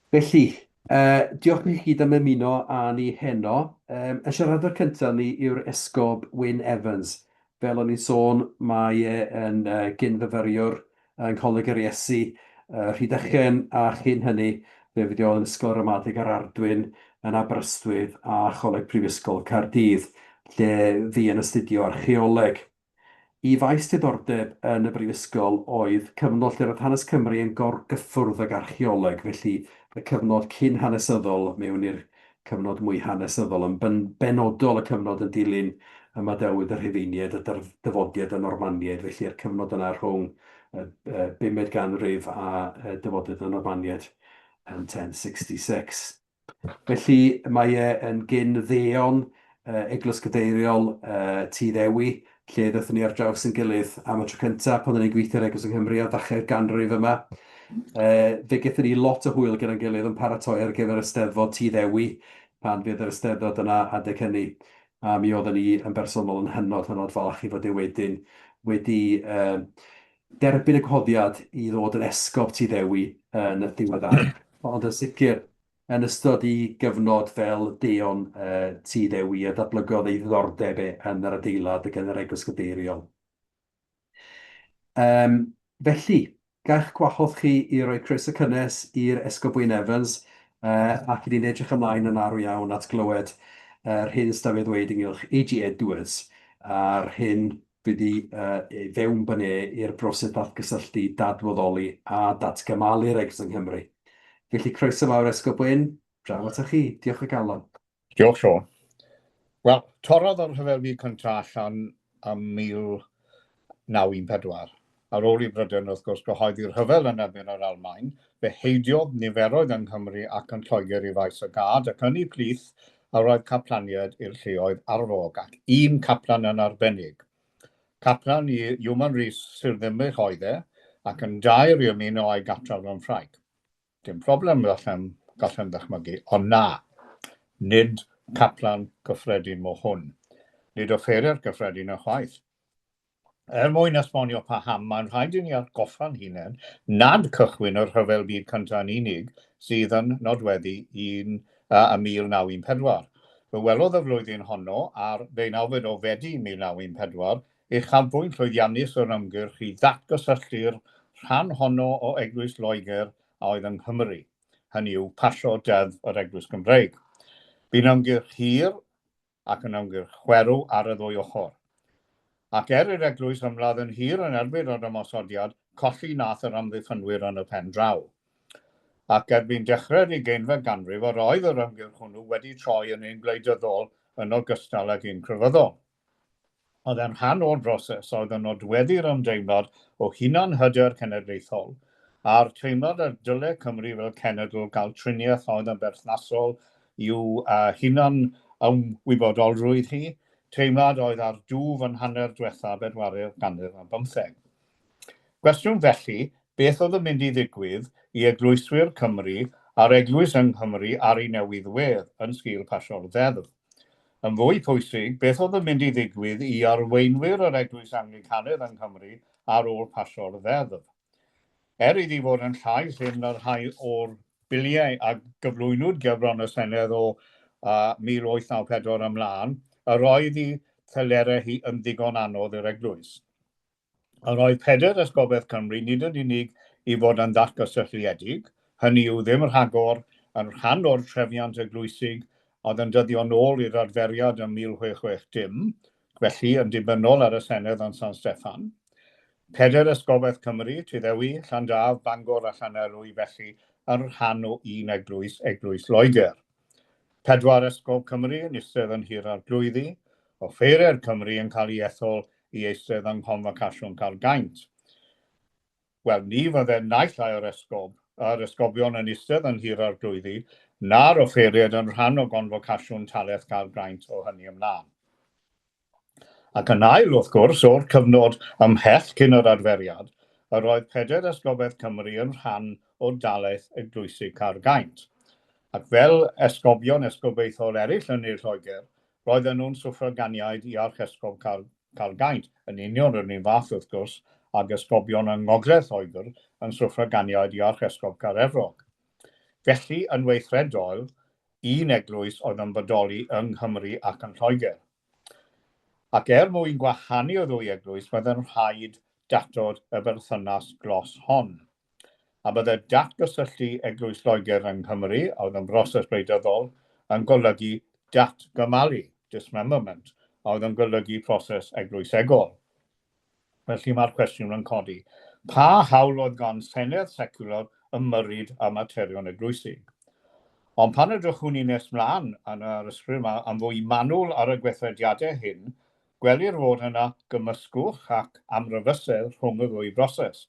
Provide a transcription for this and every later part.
Felly, uh, diolch i chi gyd am ymuno â ni heno. Um, y siaradwr cyntaf ni yw'r Esgob Wyn Evans. Fel o'n i'n sôn, mae e yn uh, gyn-fyfyriwr yng Ngholeg yr Iesu, uh, Rhydychen, a chyn hynny, fe fydiodd yn Ysgol Ramadeg yr Ardwyn yn Aberystwyth a Choleg Prifysgol Caerdydd, lle fu yn astudio archeoleg. Y faes diddordeb yn y brifysgol oedd cyfnod lle roedd hanes Cymru yn gorgyffwrdd ag archeoleg, felly y cyfnod cyn-hanesyddol mewn i'r cyfnod mwy hanesyddol, yn benodol y cyfnod yn dilyn ymadawyd y Rhufeiniaid a dyfodiad y Normaniaid, felly'r cyfnod yna rhwng y bumed ganrif a dyfodiad y Normaniaid yn 1066. Felly, mae e yn gyn ddeon Eglwys Gadeiriol Tŷ Ddewi, lle ddaethon ni ar draws yn gilydd am y tro cyntaf pan o'n i'n gweithio ar Eglwys yng Nghymru ar ddechrau'r ganrif yma. Fe gaethon ni lot o hwyl gyda'n gilydd yn paratoi ar gyfer y Steddfod Tŷ Ddewi, pan fydd yr Eisteddfod yna adeg hynny. A mi oedden ni yn bersonol yn hynod, hynod falch i fod e wedyn wedi derbyn y gwahoddiad i ddod yn esgob Tŷ Ddewi yn ddiweddar. Ond yn sicr, yn ystod ei gyfnod fel deon Tŷ Ddewi a datblygodd ei ddiddordeb e yn yr adeilad ac yn yr Eglwys Gadeiriol. Um, felly, gall'ch gwahodd chi i roi croeso cynnes i'r Esgob Wyn Evans, uh, ac i ni'n edrych ymlaen yn arw iawn at glywed yr hyn sydd 'da fe ddweud ynghylch A.G. Edwards a'r hyn fydd i ei fewnbwn e i'r broses ddatgysylltu, dadwaddoli a datgymalu'r Eglwys yng Nghymru. Felly croeso mawr Esgob Wyn, draw atoch chi. Diolch o galon. Diolch Siôn. Wel, torrodd yr Rhyfel Byd Cyntaf allan ym 1914. Ar ôl i Brydain, wrth gwrs, gyhoeddi'r rhyfel yn erbyn yr Almaen, fe heidiodd niferoedd yng Nghymru ac yn Lloegr i faes y gad, ac yn eu plith yr oedd caplaniaid i'r lluoedd arfog, ac un caplan yn arbennig. Caplan i Human Rees Sir Ddinbych oedd e, ac yn daer i ymuno â'i gatrawd yn Ffrainc. Dim problem, gallem, gallem ddychmygu, ond na, nid caplan cyffredin mo hwn. Nid offeiriad cyffredin ychwaith. Er mwyn esbonio paham, mae'n rhaid i ni atgoffa'n hunain nad cychwyn y Rhyfel Byd Cyntaf yn unig sydd yn nodweddu un uh, 1914. Fe welodd y flwyddyn honno, ar ddeunawfed o Fedi 1914, uchafbwynt llwyddiannus yr ymgyrch i ddatgysylltu'r rhan honno o Eglwys Loegr a oedd yng Nghymru, hynny yw pasio Deddf yr Eglwys Gymreig. Bu'n ymgyrch hir ac yn ymgyrch chwerw ar y ddwy ochr. Ac er i'r eglwys ymladd yn hir yn erbyn yr ymosodiad, colli nath yr amddiffynwyr yn y pen draw. Ac erbyn dechrau'r ugeinfed ganrif yr oedd yr ymgyrch hwnnw wedi troi yn un gwleidyddol yn ogystal ag un crefyddol. Oedd e'n rhan o'r broses oedd yn nodweddu'r ymdeimlad o hunan-hyder cenedlaethol, a'r teimlad y dyle Cymru fel cenedl gael triniaeth oedd yn berthnasol i'w hunan-ymwybodolrwydd hi, teimlad oedd ar dwf yn hanner dwetha bedwaredd ganrif ar bymtheg. Cwestiwn felly, beth oedd yn mynd i ddigwydd i eglwyswyr Cymru a'r Eglwys yng Nghymru ar ei newydd wedd yn sgil pasio'r ddeddf? Yn fwy pwysig, beth oedd yn mynd i ddigwydd i arweinwyr yr Eglwys Anglicanaidd yng Nghymru ar ôl pasio'r ddeddf? Er iddi fod yn llai llym na rhai o'r biliau a gyflwynwyd gerbron y Senedd o 1894 ymlaen, yr oedd ei thelerau hi yn ddigon anodd i'r Eglwys. Yr oedd pedair esgobaeth Cymru nid yn unig i fod yn ddatgysylltiedig, hynny yw ddim rhagor yn rhan o'r trefniant eglwysig oedd yn dyddio'n ôl i'r adferiad ym 1660, felly yn dibynnol ar y Senedd yn San Steffan. Pedair esgobaeth Cymru, Tyddewi, Llandaf, Bangor a Llanelwy felly yn rhan o un eglwys, Eglwys Loegr. Pedwar esgob Cymru yn eistedd yn Nhŷ'r Arglwyddi, offeiriaid Cymru yn cael ei ethol i eistedd yng Nghonfocasiwn Caergaint. Wel, ni fydde naill ai o'r esgob, yr esgobion yn eistedd yn Nhŷ'r Arglwyddi, na'r offeiriaid yn rhan o Gonfocasiwn Talaith Caergaint o hynny ymlaen. Ac yn ail, wrth gwrs, o'r cyfnod ymhell cyn yr adferiad, yr oedd pedair esgobaeth Cymru yn rhan o dalaith eglwysig Caergaint. Ac fel esgobion esgobaethol eraill yn Ne Lloegr, roedden nhw'n swffraganiaid i Archesgob Caer, Caergaint, yn union yr un fath, wrth gwrs, ag esgobion yng Ngogledd Lloegr yn swffraganiaid i Archesgob Caerefrog. Felly, yn weithredol, un eglwys oedd yn bodoli yng Nghymru ac yn Lloegr. Ac er mwyn gwahanu y ddwy eglwys, byddai'n rhaid datod y berthynas glos hon. A byddai datgysylltu Eglwys Loegr yng Nghymru, a oedd yn broses wleidyddol, yn golygu datgymalu, dismemberment, a oedd yn golygu proses eglwysegol. Felly mae'r cwestiwn yn codi, pa hawl oedd gan senedd seciwlar ymyrryd â materion eglwysig? Ond pan edrychwn ni nes mlaen yn yr ysgrif yma yn fwy manwl ar y gweithrediadau hyn, gwelir fod yna gymysgwch ac amryfusedd rhwng y ddwy broses,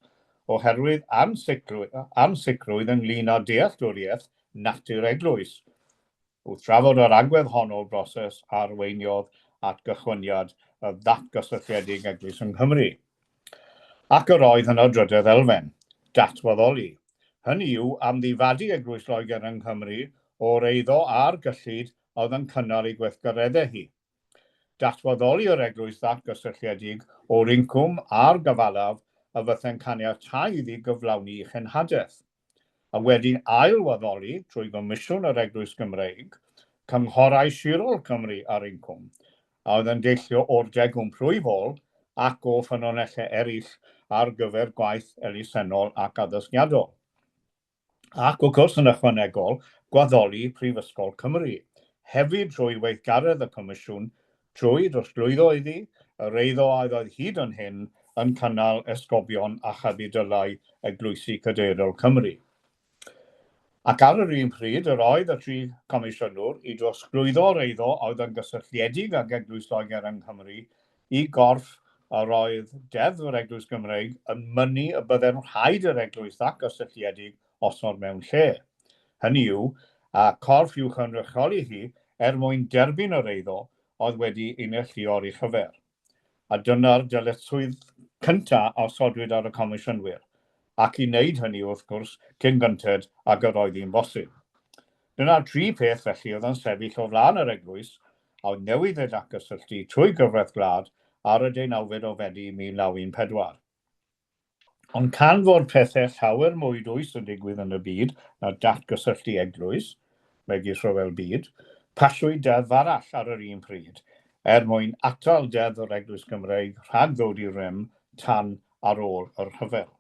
oherwydd ansicrwydd ynglŷn â dealltwriaeth natur eglwys. Wrth drafod yr agwedd hon o'r broses a arweiniodd at gychwyniad y ddatgysylltiedig Eglwys yng Nghymru. Ac yr oedd yno drydedd elfen, datwaddoli. Hynny yw, amddifadu Eglwys Loegr yng Nghymru o'r eiddo a'r gyllid a oedd yn cynnal ei gweithgareddau hi. Datwaddoli yr eglwys ddatgysylltiedig o'r incwm a'r gyfalaf a fyddai'n caniatáu iddi gyflawni ei chenhadaeth. A wedyn ail-waddoli, trwy Gomisiwn yr Eglwys Gymreig, cynghorau sirol Cymru ar incwm, a oedd yn deillio o'r degwm plwyfol ac o ffynonellau eraill ar gyfer gwaith elusennol ac addysgiadol. Ac, wrth gwrs, yn ychwanegol, gwaddoli Prifysgol Cymru, hefyd trwy weithgaredd y Comisiwn, trwy drosglwyddo iddi yr eiddo a oedd hyd yn hyn yn cynnal esgobion a chabidylau eglwysi cadeiriol Cymru. Ac ar yr un pryd, yr oedd y tri Comisiynwr i drosglwyddo'r eiddo a oedd yn gysylltiedig ag Eglwys Loegr yng Nghymru i gorff yr oedd Deddf yr Eglwys Gymreig yn mynnu y byddai'n rhaid i'r eglwys ddatgysylltiedig osod mewn lle. Hynny yw, a corff i'w chynrychioli hi er mwyn derbyn yr eiddo oedd wedi ei neilltuo ar ei chyfer. A dyna'r dyletswydd cyntaf a osodwyd ar y Comisiynwyr, ac i wneud hynny, wrth gwrs, cyn gynted ag yr oedd hi'n bosib. Dyna'r tri pheth felly oedd yn sefyll o flaen yr eglwys a oedd newydd ei datgysylltu trwy gyfraith gwlad ar y deunawfed o Fedi 1914. Ond can fod pethau llawer mwy dwys yn digwydd yn y byd na datgysylltu eglwys, megis Rhyfel Byd, pasiwyd deddf arall ar yr un pryd, er mwyn atal Deddf yr Eglwys Gymreig rhag ddod i rym tan ar ôl y rhyfel.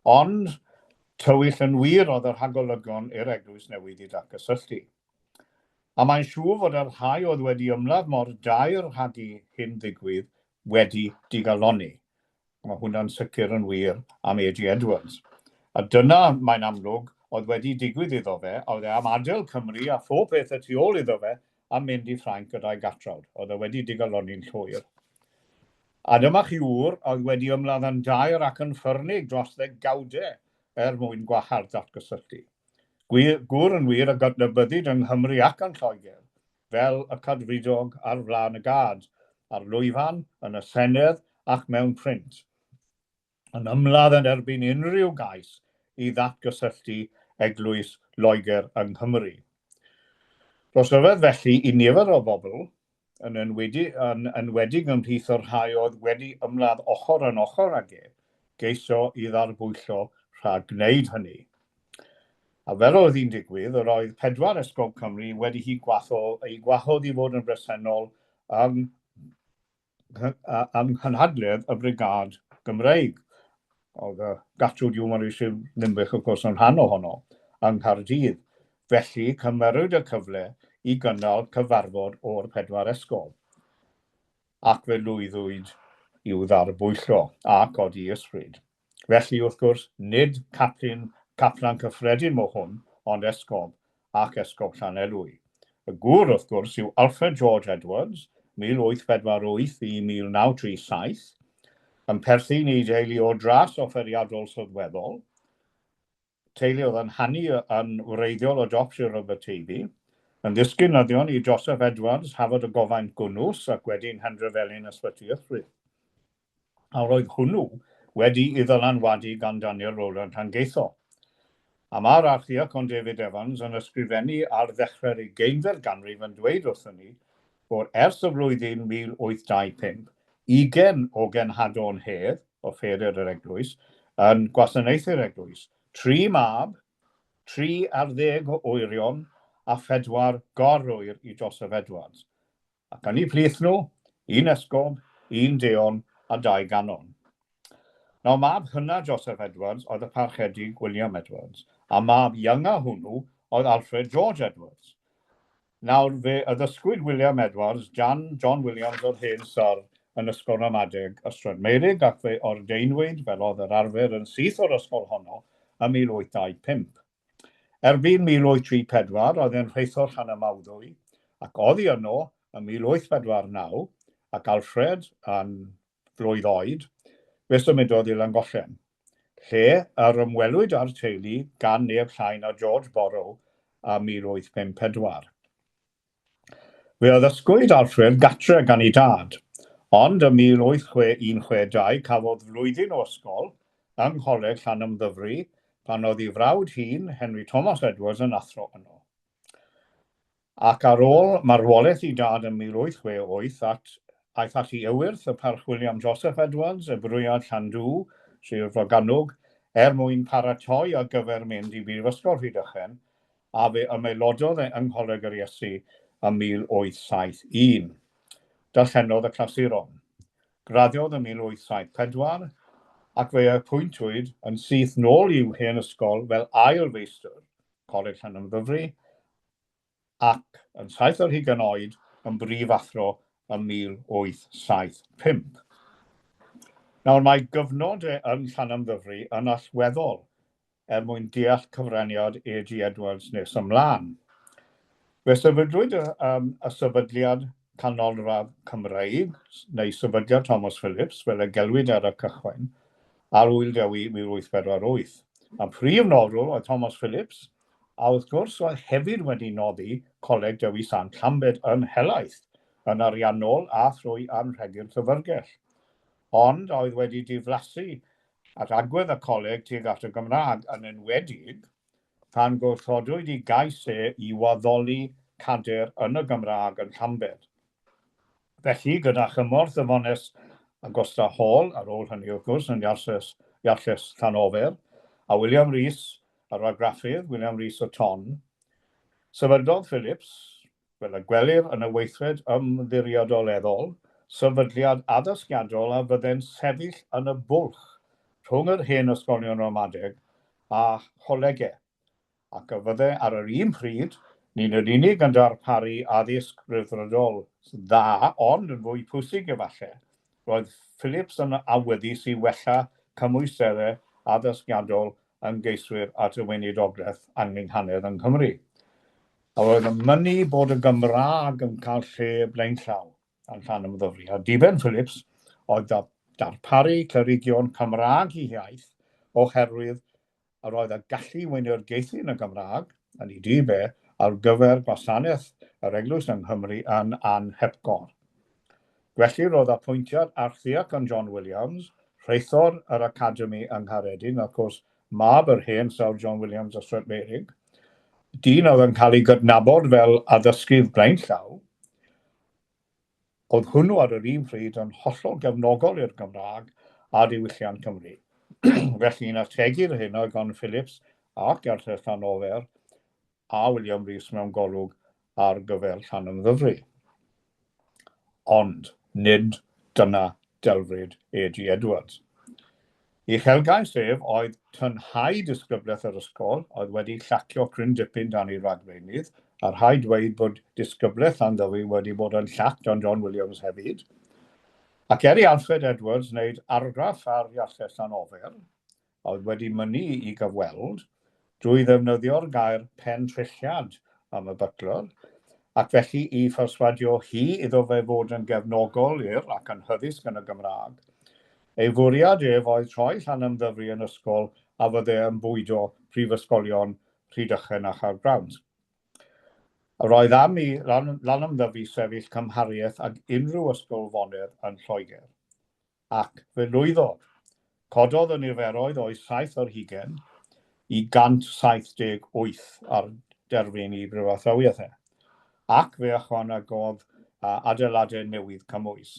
Ond tywyll yn wir oedd y rhagolygon i'r eglwys newydd i datgysylltu. A mae'n siŵr fod y rhai oedd wedi ymladd mor daer rhag i hyn ddigwydd wedi digalonni. Mae hwnna'n sicr yn wir am A.G. Edwards. A dyna, mae'n amlwg, oedd wedi digwydd iddo fe, oedd e am adael Cymru a phob peth y tu ôl iddo fe a mynd i Ffrainc gyda'i gatrawd. Oedd e wedi digalonni'n llwyr. A dyma chi ŵr oedd wedi ymladd yn daer ac yn ffyrnig dros ddegawdau er mwyn gwahardd datgysylltu. Gwir, gŵr yn wir a gydnabyddid yng Nghymru ac yn Lloegr fel y cadfridog ar flaen y gad, ar lwyfan, yn y Senedd ac mewn print. yn ymladd yn erbyn unrhyw gais i ddatgysylltu Eglwys Loegr yng Nghymru. Dros ryfedd felly i nifer o bobl, yn enwedig, yn enwedig ymhlith y rhai oedd wedi ymladd ochr yn ochr ag e, geisio i ddarbwyllo rhag gwneud hynny. A fel oedd hi'n digwydd, yr oedd pedwar esgob Cymru wedi hi gwahodd, eu gwahodd i fod yn bresennol yng yng nghynhadledd y Brigâd Gymreig. Oedd y Gatwd Huw Morris Ddinbych, wrth gwrs, yn rhan ohono, yng Nghaerdydd. Felly, cymerwyd y cyfle i gynnal cyfarfod o'r pedwar esgob, ac fe lwyddwyd i'w ddarbwyllo a codi ysbryd. Felly, wrth gwrs, nid caplun, caplan cyffredin mo hwn, ond esgob, ac esgob Llanelwy. Y gŵr, wrth gwrs, yw Alfred George Edwards, 1848 i 1937, yn perthyn i deulu o dras offeiriadol sylweddol, teulu oedd yn hanu yn wreiddiol o dop Sir Aberteifi, yn ddisgynyddion i Joseph Edwards, Hafod y Gofaint Gwnws ac wedyn Hendrefelin Ysbyty Ystwyth. A roedd hwnnw wedi ei ddylanwadu gan Daniel Rowland Llangeitho. A mae'r Archddiacon David Evans yn ysgrifennu ar ddechrau'r ugeinfed ganrif yn dweud wrthon ni bod ers y flwyddyn 1825, ugain o genhadon hedd, offeiriad yr eglwys, yn gwasanaethu'r eglwys, tri mab, 30 o wyrion a phedwar gor-ŵyr i Joseph Edwards, ac yn eu plith nhw, un esgob, un deon a dau ganon. Nawr, mab hynna Joseph Edwards oedd y Parchedig William Edwards, a mab iynga hwnnw oedd Alfred George Edwards. Nawr, fe addysgwyd William Edwards gan John Williams o'r hen Syr yn Ysgol Ramadeg Ystrad Meurig ac fe ordeinwyd, fel oedd yr arfer, yn syth o'r ysgol honno ym 1825. Erbyn 1834 roedd e'n rheithor Llanymawddwy ac oddi yno ym 1849, ac Alfred yn flwydd oed, fe symudodd i Langollen, lle yr ymwelwyd â'r teulu gan neb llai na George Borrow ym 1854. Fe addysgwyd Alfred gatre gan ei dad, ond ym 1861 cafodd flwyddyn o ysgol yng Ngholeg Llanymddyfri pan oedd ei frawd hŷn, Henry Thomas Edwards, yn athro yno. Ac ar ôl marwolaeth ei dad ym 1868, at, aeth at ei ewyrth, y Parch William Joseph Edwards, y Brwyad Llandŵ, Sir Forgannwg, er mwyn paratoi ar gyfer mynd i Brifysgol Rhydychen, a fe ymaelododd e yng Ngholeg yr Iesu ym 1871. Darllenodd y clasuron. Graddiodd ym 1874, ac fe apwyntwyd yn syth nôl i'w hen ysgol fel ail feistr, Coleg Llanymddyfri, ac yn 27 oed yn brif athro ym 1875. Nawr mae gyfnod e yn Llanymddyfri yn allweddol er mwyn deall cyfraniad A.G. Edwards nes ymlaen. Fe sefydlwyd y, um, y sefydliad Canolradd Cymreig, neu Sefydliad Thomas Phillips, fel y gelwid ar y cychwyn, ar Ŵyl Dewi 1848. A prif noddwr oedd Thomas Phillips, a wrth gwrs oedd hefyd wedi noddi Coleg Dewi Sant Llambed yn helaeth, yn ariannol a thrwy anrhegu'r llyfrgell, ond a oedd wedi diflasu at agwedd y coleg tuag at y Gymraeg, yn enwedig pan gwrthodwyd i gais e i waddoli cadair yn y Gymraeg yn Llambed. Felly, gyda chymorth y Fones Augusta Hall, ar ôl hynny wrth gwrs, yn Iarlles, Iarlles Llanofer, a William Rees, yr argraffydd, William Rees o Ton, sefydlodd Phillips, fel y gwelir yn y weithred ymddiriadoleddol, sefydliad addysgiadol a fydde'n sefyll yn y bwlch rhwng yr hen ysgolion ramadeg a cholegau, ac a fydde ar yr un pryd nid yn unig yn darparu addysg ryddfrydol dda ond yn fwy pwysig efallai, roedd Phillips yn awyddus i wella cymwysterau addysgiadol ymgeiswyr at y weinidogaeth anghynghanedd yng Nghymru. A roedd yn mynnu bod y Gymraeg yn cael lle blaenllaw yn Llanymddyfri. A diben Phillips oedd darparu clerigion Cymraeg i iaith oherwydd yr oedd y gallu i weinidogaethu yn y Gymraeg, yn ei dyb e, ar gyfer gwasanaeth yr Eglwys yng Nghymru yn anhepgor. Felly roedd apwyntiad Archddiacon John Williams, rheithor yr Academi yng Nghaeredin, ac wrth gwrs mab yr hen Syr John Williams o Stryd Meurig, dyn oedd yn cael ei gydnabod fel addysgydd blaenllaw, oedd hwnnw ar yr un pryd yn hollol gefnogol i'r Gymraeg a diwylliant Cymru. Felly, yn ategu'r hyn oedd gan Phillips ac Arthur Llanofer a William Rees mewn golwg ar gyfer Llanymddyfri. Ond nid dyna delfryd A.G. Edwards. Uchelgais ef oedd tynhau disgyblaeth yr ysgol, oedd wedi llacio cryn dipyn dan ei ragflaenydd, a rhaid dweud bod disgyblaeth Llanddyfri wedi bod yn llac dan John Williams hefyd. Ac er i Alfred Edwards wneud argraff ar Iarlles Llanofer, a oedd wedi mynnu i gyfweld, drwy ddefnyddio'r gair pen-trilliad am y butler, ac felly i pherswadio hi iddo fe fod yn gefnogol i'r ac yn hyddysg yn y Gymraeg. Ei fwriad ef oedd troi Llanymddyfri yn ysgol a fydde yn bwydo prifysgolion Rhydychen a Chaergrawnt. Yr oedd am i Lanymddyfri sefyll cymhariaeth ag unrhyw ysgol fonedd yn Lloegr. Ac fe lwyddodd. Cododd y niferoedd o'i 27 i 178 ar derfyn i brifathrawiaeth e, ac fe ychwanegodd adeiladau newydd cymwys.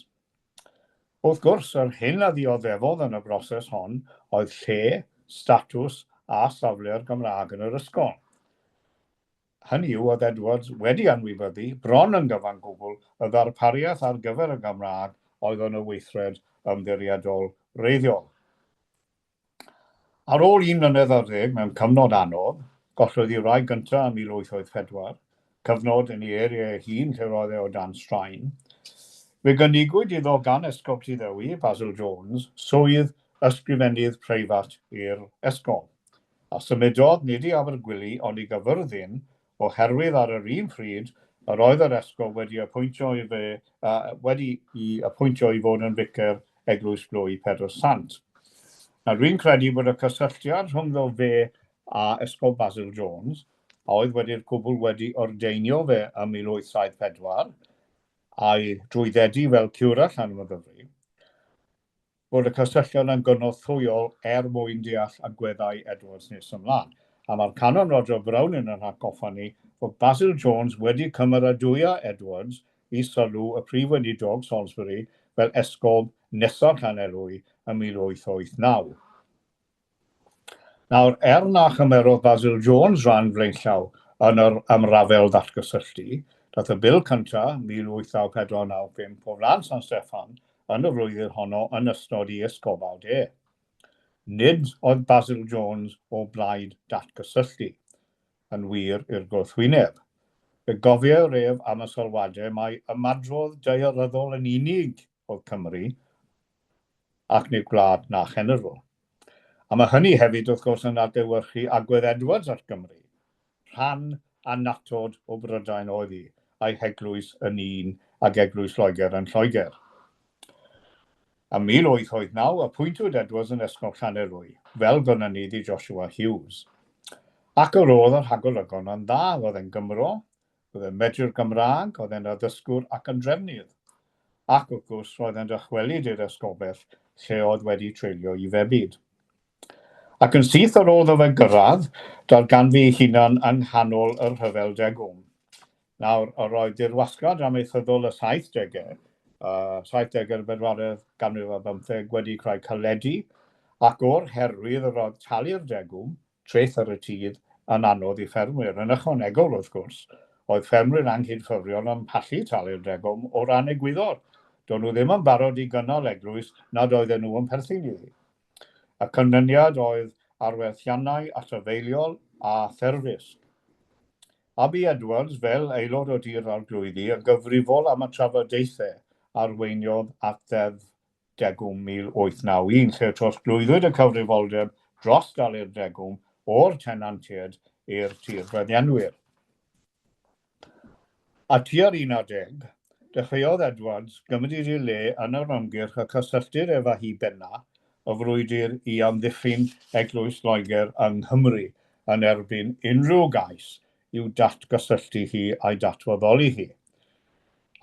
Wrth gwrs, yr hyn a ddioddefodd yn y broses hon oedd lle, statws a safle'r Gymraeg yn yr ysgol. Hynny yw, oedd Edwards wedi anwybyddu, bron yn gyfan gwbl, y ddarpariaeth ar gyfer y Gymraeg oedd yn y weithred ymddiriedol wreiddiol. Ar ôl un mlynedd ar ddeg mewn cyfnod anodd, gollodd ei wraig gyntaf ym 1884, cyfnod yn ei eiriau ei hun lle roedd e o dan straen. Fe gynigwyd iddo gan Esgob Tyddewi, Basil Jones, swydd ysgrifennydd preifat i'r esgob. A symudodd nid i Abergwili ond i Gaerfyrddin oherwydd ar yr un pryd yr oedd yr esgob wedi apwyntio i fe, uh, wedi i apwyntio i fod yn ficer Eglwys Blwy Pedr Sant. Nawr dwi'n credu bod y cysylltiad rhwngddo fe a Esgob Basil Jones, a oedd wedi'r cwbl wedi ordeinio fe ym 1874, a'i drwyddedu fel cura Llanymddyfri, bod y cysylltiad yn gynorthwyol er mwyn deall agweddau Edwards nes ymlaen. A mae'r Canon Roger Browne yn ein hatgoffa ni fod Basil Jones wedi cymeradwyo Edwards i sylw y Prif Weinidog Salisbury fel esgob nesaf Llanelwy ym 1889. Nawr, er na chymerodd Basil Jones ran flaenllaw yn yr ymrafel ddatgysylltu, daeth y Bil cyntaf, 1849-95, o flaen San Steffan yn y flwyddyn honno yn ystod ei esgobawd e. Nid oedd Basil Jones o blaid datgysylltu, yn wir i'r gwrthwyneb. Fe gofier ef am y sylwadau mai ymadrodd daearyddol yn unig oedd Cymru, ac nid gwlad na chenedl. A mae hynny hefyd, wrth gwrs, yn adlewyrchu agwedd Edwards at Gymru. Rhan annatod o Brydain oedd hi, a'i heglwys yn un ag Eglwys Loegr yn Lloegr. Ym 1889, apwyntwyd Edwards yn Esgob Llanelwy, fel golynydd i Joshua Hughes. Ac yr oedd y rhagolygon yn dda, roedd e'n Gymro, roedd e'n medru'r Gymraeg, oedd e'n addysgwr ac yn drefnydd. Ac wrth gwrs, roedd e'n dychwelyd i'r esgobaeth lle oedd wedi treulio'i febyd. Ac yn syth ar ôl iddo fe gyrraedd, darganfu ei hunan yng nghanol y Rhyfel Degwm. Nawr, yr oedd dirwasgad amaethyddol y 70au, uh, 70au'r bedwaredd ganrif ar bymtheg wedi creu caledi, ac o'r herwydd yr oedd talu'r degwm, treth ar y tir yn anodd i ffermwyr. Yn ychwanegol, wrth gwrs, oedd ffermwyr anghydffurfiol yn pallu talu'r degwm o ran egwyddor. Do'n nhw ddim yn barod i gynnal eglwys nad oedden nhw yn perthyn iddi. Y canlyniad oedd arwerthiannau atafaeliol a therfysg. A bu Edwards, fel aelod o Dŷ'r Arglwyddi, yn gyfrifol am y trafodaethau arweiniodd at Ddeddf Degwm 1891, lle trosglwyddwyd y cyfrifoldeb dros dalu'r degwm o'r tenantiaid i'r tirfeddianwyr. A tua'r un adeg, dechreuodd Edwards gymryd ei le yn yr ymgyrch y cysylltir ef â hi benna, y frwydr i amddiffyn Eglwys Loegr yng Nghymru yn erbyn unrhyw gais i'w datgysylltu hi a'i datwaddoli hi.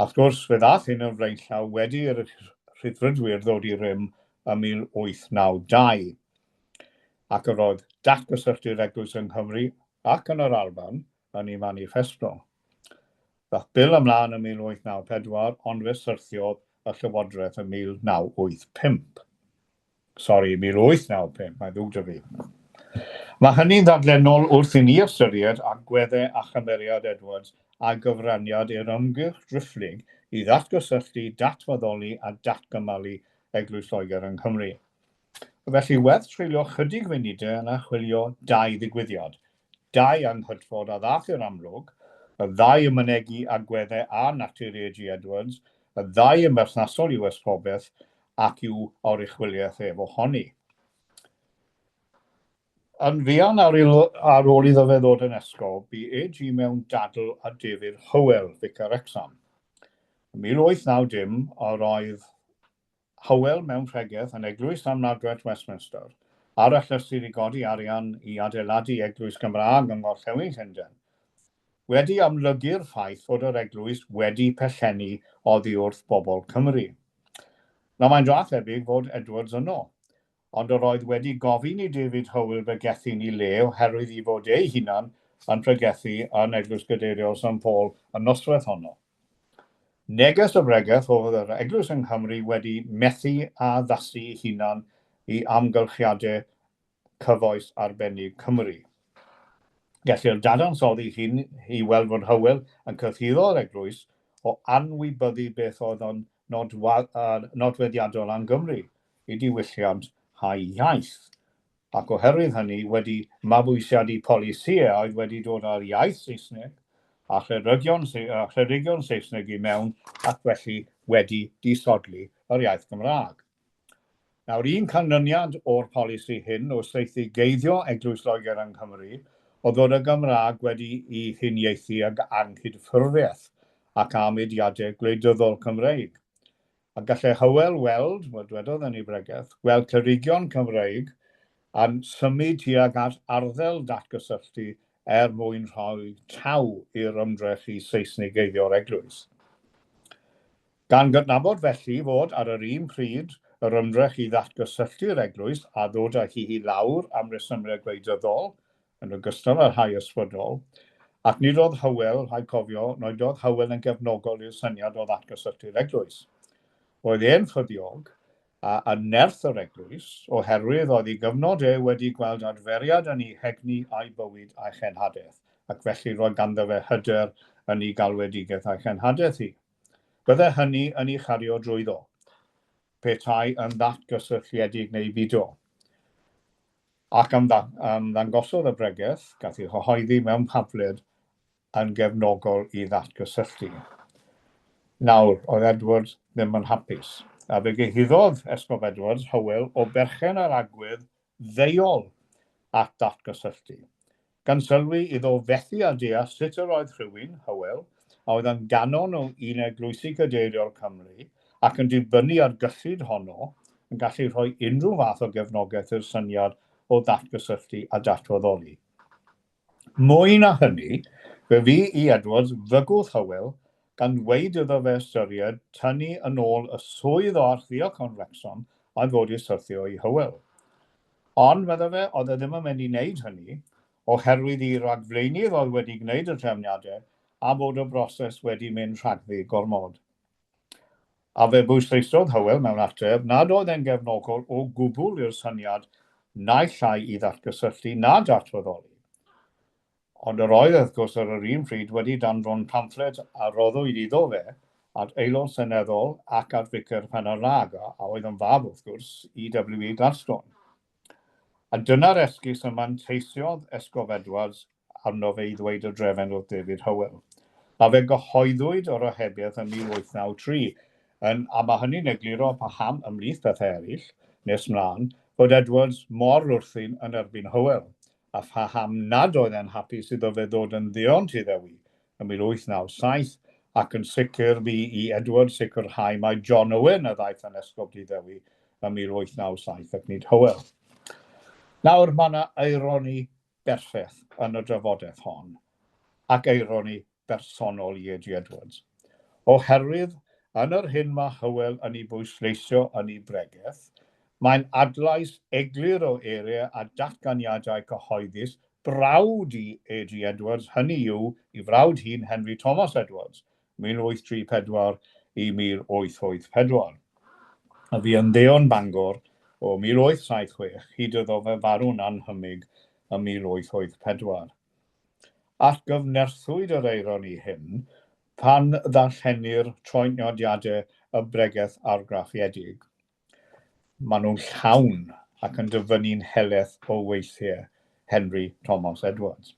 Wrth gwrs, fe ddaeth hyn yn flaenllaw wedi i'r Rhyddfrydwyr ddod i rym ym 1892, ac yr oedd datgysylltu'r Eglwys yng Nghymru ac yn yr Alban yn ei maniffesto. Daeth Bil ymlaen ym 1894, ond fe syrthiodd y Llywodraeth ym 1985. Sori, 1895, mae'n ddrwg 'da fi. Mae hynny'n ddadlennol wrth i ni ystyried agweddau a chymeriad Edwards a'i gyfraniad i'r ymgyrch driphlyg i ddatgysylltu, datfaddoli a datgymalu Eglwys Loegr yng Nghymru. Felly, werth treulio chydig funudau yn archwilio dau ddigwyddiad, dau anghydfod a ddaeth i'r amlwg, y ddau yn mynegi agweddau a natur A.G. Edwards, y ddau yn berthnasol i'w esgobaeth ac i'w oruchwyliaeth ef ohoni. Yn fuan ar, ar ôl iddo fe ddod yn esgob, bu AG mewn dadl â David Howell, Ficer Wrecsam. Yn 1890, yr oedd Howell mewn pregeth yn Eglwys San Margaret, Westminster, ar achlysur i godi arian i adeiladu eglwys Gymraeg yng Ngorllewin Llundain, wedi amlygu'r ffaith fod yr eglwys wedi pellennu oddi wrth bobl Cymru. Nawr mae'n dra thebyg fod Edwards yno, ond yr oedd wedi gofyn i David Howell bregethu'n ei le oherwydd ei fod ei hunan yn pregethu yn Eglwys Gadeiriol St Paul y noswaith honno. Neges y bregeth oedd yr Eglwys yng Nghymru wedi methu â addasu ei hunan i amgylchiadau cyfoes arbennig Cymru. Gellir dadansoddi hyn i weld fod Hywel yn cyhuddo'r eglwys o anwybyddu beth oedd yn nodweddiadol am Gymru, ei diwylliant a'i iaith, ac oherwydd hynny wedi mabwysiadu polisïau a oedd wedi dod â'r iaith Saesneg a chlerigion, a chlerigion Saesneg i mewn ac felly wedi disodli yr iaith Gymraeg. Nawr, un canlyniad o'r polisi hyn o saethu-geiddio Eglwys Loegr yng Nghymru oedd fod y Gymraeg wedi'i huniaethu ag anghydffurfiaeth ac â mudiadau gwleidyddol Cymreig. A gallai Hywel weld, wel dwedodd yn ei bregeth, gweld clerigion Cymreig yn symud tuag at arddel datgysylltu er mwyn rhoi taw i'r ymdrech i Seisnigeiddio'r Eglwys. Gan gydnabod felly fod, ar yr un pryd, yr ymdrech i ddatgysylltu'r Eglwys a ddod â hi i lawr am resymau gwleidyddol, yn ogystal â rhai ysbrydol, ac nid oedd Hywel, rhaid cofio, nid oedd Hywel yn gefnogol i'r syniad o ddatgysylltu'r Eglwys. Roedd e'n ffyddiog, a yn nerth yr Eglwys, oherwydd oedd ei gyfnod e wedi gweld adferiad yn ei hegni a'i bywyd a'i chenhadaeth, ac felly roedd ganddo fe hyder yn ei galwedigaeth a'i chenhadaeth hi. Bydde hynny yn ei chario drwyddo, petai yn ddatgysylltiedig neu bido. Ac ymddangosodd y bregeth, gath ei chyhoeddi mewn pamffled, yn gefnogol i ddatgysylltu. Nawr, oedd Edwards ddim yn hapus, a fe gyhuddodd Esgob Edwards Hywel o berchen ar agwedd ddeuol at ddatgysylltu, gan sylwi iddo fethu â deall sut yr oedd rhywun, Hywel, a oedd yn ganon o un eglwysi cadeiriol Cymru ac yn dibynnu ar gyllid honno, yn gallu rhoi unrhyw fath o gefnogaeth i'r syniad o ddatgysylltu a datwaddoli. Mwy na hynny, fe fu i Edwards fygwth Hywel gan ddweud iddo fe ystyried tynnu yn ôl y swydd o Archddiacon Wrecsam a'i fod i syrthio i Hywel. Ond, medda fe, oedd e ddim yn mynd i wneud hynny, oherwydd i ragflaenydd oedd wedi gwneud y trefniadau a bod y broses wedi mynd rhagddi gormod. A fe bwysleisiodd Hywel mewn ateb nad oedd e'n gefnogol o gwbl i'r syniad naill ai i ddatgysylltu na datwaddoli. Ond yr oedd, wrth gwrs, ar yr un pryd wedi danfon pamffled a roddwyd iddo fe at Aelod Seneddol ac at Ficer Penarnag, a oedd yn fab, wrth gwrs, i W. E. Gladstone. A dyna'r esgus y manteisiodd Esgob Edwards arno fe i ddweud y drefen wrth David Hywel. A fe gyhoeddwyd yr ohebiaeth yn 1893, yn, a mae hynny'n egluro paham, ymhlith pethau eraill, nes mlaen, fod Edwards mor wrthun yn erbyn Hywel, a phaham nad oedd e'n hapus iddo fe ddod yn ddeon Tŷ Ddewi ym 1897, ac yn sicr bu i Edward sicrhau mai John Owen a ddaeth yn Esgob Tŷ Ddewi ym 1897 ac nid Hywel. Nawr, mae yna eironi berffeth yn y drafodaeth hon, ac eironi bersonol i A.G. Edwards. Oherwydd, yn yr hyn mae Hywel yn ei bwysleisio yn ei bregeth, mae'n adlais eglur o eiriau a datganiadau cyhoeddus brawd i A.G. Edwards, hynny yw, i frawd hŷn Henry Thomas Edwards, 1834 i 1884, a fu yn ddeon Bangor o 1876 hyd iddo fe farw'n annhymig ym 1884. Atgyfnerthwyd yr eironi hyn pan ddarllenir troednodiadau y bregeth argraffiedig. Maen nhw'n llawn ac yn dyfynnu'n helaeth o weithiau Henry Thomas Edwards.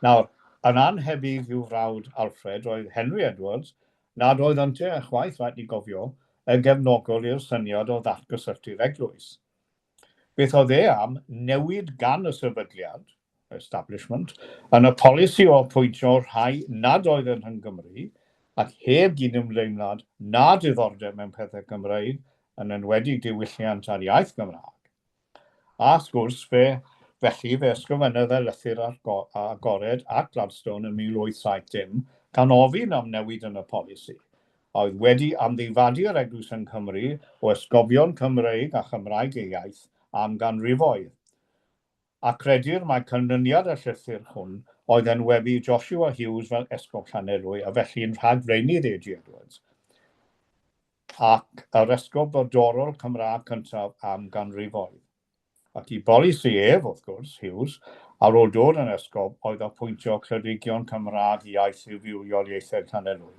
Nawr, yn annhebyg i'w frawd Alfred, roedd Henry Edwards, nad oedd ynte ychwaith, rhaid ni gofio, yn gefnogol i'r syniad o ddatgysylltu'r eglwys. Beth oedd e am newid gan y sefydliad, establishment, yn y polisi o apwyntio rhai nad oedd yn Nghymru ac heb gydymdeimlad na diddordeb mewn pethau Cymreig, yn enwedig diwylliant a'r iaith Gymraeg. A wrth gwrs, fe, felly fe ysgrifennodd e lythyr agored at Gladstone yn 1870 gan ofyn am newid yn y polisi. a oedd wedi amddifadu yr Eglwys yng Nghymru o esgobion Cymreig a Chymraeg eu iaith am ganrifoedd. A credir mai canlyniad y llythyr hwn oedd enwebu Joshua Hughes fel Esgob Llanelwy a felly'n rhagflaenydd A.G. Edwards ac yr esgob brodorol Cymraeg cyntaf am ganrifoedd. Ac i bolisi ef, wrth gwrs, Hughes, ar ôl dod yn esgob, oedd apwyntio clerigion Cymraeg iaith i fywioliaethau Llanelwy.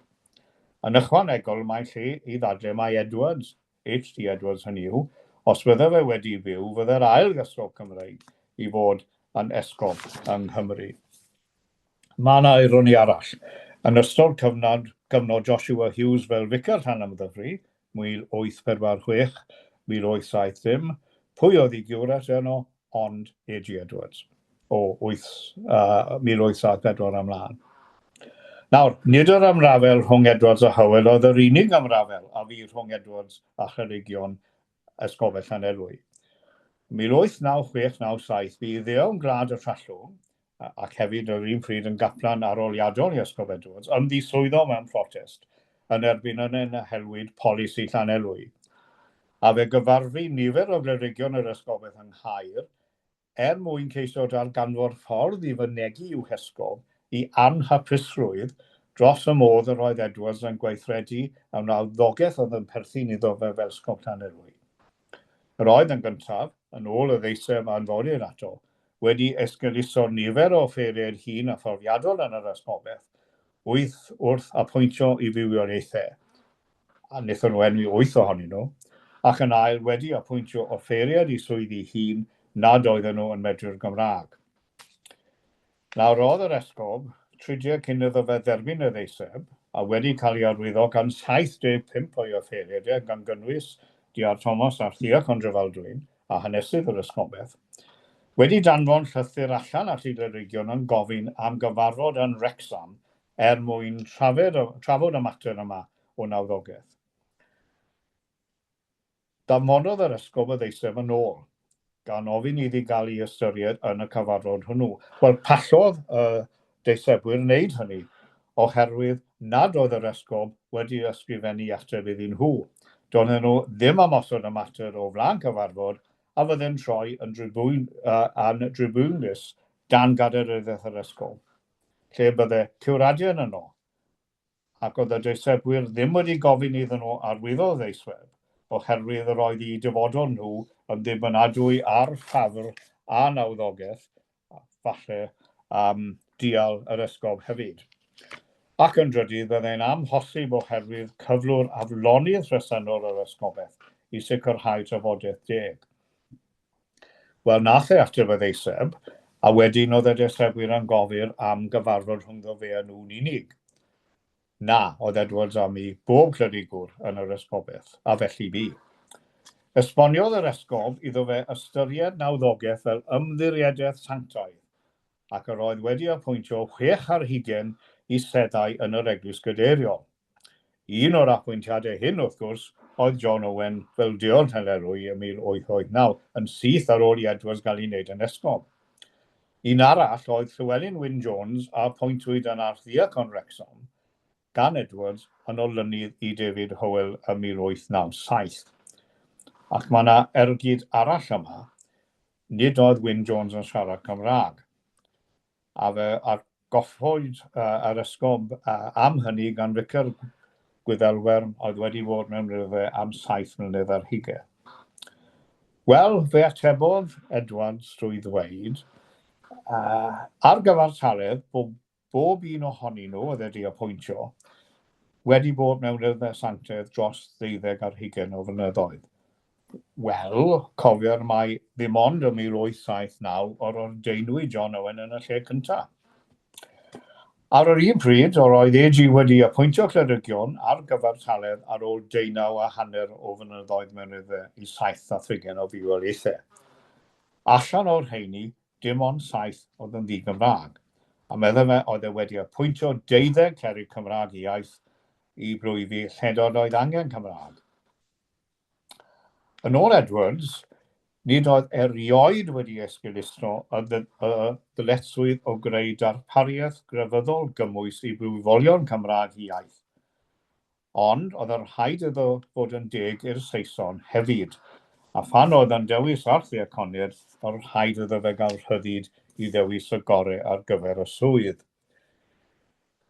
Yn ychwanegol, mae lle i ddadlau mai Edwards, H.D. Edwards hynny yw, os fydde fe wedi byw, fydde'r ail esgob Cymreig i fod yn esgob yng Nghymru. Mae yna ironi arall. Yn ystod cyfnod, gyfnod Joshua Hughes fel ficer Llanymddyfri, 1846, 1870, pwy oedd ei giwrat yno ond A.G. Edwards o 8, uh, 1874 ymlaen. Nawr, nid yr ymrafel rhwng Edwards a Howell oedd yr unig ymrafel a fu rhwng Edwards a Chlerigion Esgobaeth Llanelwy. 1896 97 bu iddeon Gwlad y Trallwng, ac hefyd yr un pryd yn gaplan aroliadol i Esgob Edwards, ymddiswyddo mewn protest yn erbyn yn enhelwyd polisi Llanelwy. A fe gyfarfu nifer o glerigion yr esgobaeth yng Nghaer er mwyn ceisio darganfod ffordd i fynegi i'w hesgob i anhapusrwydd dros y modd yr oedd Edwards yn gweithredu y nawddogaeth oedd yn perthyn iddo fe fel Esgob Llanelwy. Yr oedd yn gyntaf, yn ôl y ddeiseb a anfonir ato, wedi esgeuluso nifer o offeiriaid hŷn a phrofiadol yn yr esgobaeth, wyth wrth apwyntio i fywioliaethau, a wnaethon nhw enwi wyth ohonyn nhw, ac yn ail wedi apwyntio offeiriaid i swyddi hŷn nad oedden nhw yn medru'r Gymraeg. Nawr roedd yr esgob, tridiau cyn iddo fe dderbyn y ddeiseb, a wedi cael ei arwyddo gan 75 o'i offeiriaid e, gan gynnwys D.R. Thomas a'r Ddiacon Drefaldwyn, a hanesydd yr esgobaeth, wedi danfon llythyr allan at ei glerigion yn gofyn am gyfarfod yn Wrecsam er mwyn trafod, trafod y mater yma o nawddogaeth. Danfonodd yr esgob y ddeiseb yn ôl, gan ofyn iddi gael ei ystyried yn y cyfarfod hwnnw. Wel, pallodd y deisebwyr wneud hynny, oherwydd nad oedd yr esgob wedi ysgrifennu ateb iddyn nhw. Doedden nhw ddim am osod y mater o flaen cyfarfod a fydde'n troi yn dribwn, uh, yn dribiwnlys dan gadeiryddiaeth yr esgob, lle bydde curaduon yno, ac oedd y deisebwyr ddim wedi gofyn iddyn nhw arwyddo ddeiseb, oherwydd yr oedd eu dyfodol nhw yn ddibynadwy ar ffafr a nawddogaeth, falle am dial yr esgob hefyd. Ac yn drydydd, byddai'n amhosib oherwydd cyflwr aflonydd presennol yr esgobaeth i sicrhau trafodaeth deg. Wel, nath e ateb y ddeiseb, a wedyn oedd y deisebwyr yn gofyn am gyfarfod rhwngddo fe a nhw'n unig. Na, oedd Edwards am i bob clerigwr yn yr esgobaeth, a felly bu. Esboniodd yr esgob iddo fe ystyried nawddogaeth fel ymddiriedaeth sanctaidd, ac yr oedd wedi apwyntio 26 i seddau yn yr Eglwys Gadeiriol. Un o'r apwyntiadau hyn, wrth gwrs, oedd John Owen fel Deon Llanelwy ym 1889, yn syth ar ôl i Edwards gael ei wneud yn esgob. Un arall oedd Llywelyn Wyn Jones a apwyntwyd yn Archddiacon Wrecsam gan Edwards yn olynydd i David Howell ym 1897. Ac mae yna ergyd arall yma, nid oedd Wyn Jones yn siarad Cymraeg. A fe atgoffwyd yr esgob am hynny gan ficer Gwyddelwern oedd wedi bod mewn rhyfel am saith mlynedd ar hugain. Wel, fe atebodd Edwards drwy ddweud, ar gyfartaledd, bod bob un ohonyn nhw oedd wedi apwyntio wedi bod mewn rhyfel sanctaidd dros ddeuddeg ar hugain o flynyddoedd. Wel, cofier mai ddim ond ym 1879 yr ordeinwyd John Owen yn y lle cyntaf. Ar yr un pryd, yr oedd AG wedi apwyntio clerigion ar gyfartaledd ar ôl deunaw a hanner o flynyddoedd mewn iddo i saith a thrigain o fywoliaethau. Allan o'r rheini, dim ond saith oedd yn ddi-Gymraeg, a meddai fe oedd e wedi apwyntio deuddeg clerig Cymraeg i iaith i blwyfi lle nad oedd angen Cymraeg. Yn ôl Edwards, nid oedd erioed wedi esgeuluso y ddyletswydd o greu darpariaeth grefyddol gymwys i blwyfolion Cymraeg hiaith. Ond oedd yn rhaid iddo fod yn deg i'r Saeson hefyd, a phan oedd yn dewis archddiaconiaid, oedd rhaid iddo fe gael rhyddid i ddewis y gorau ar gyfer y swydd.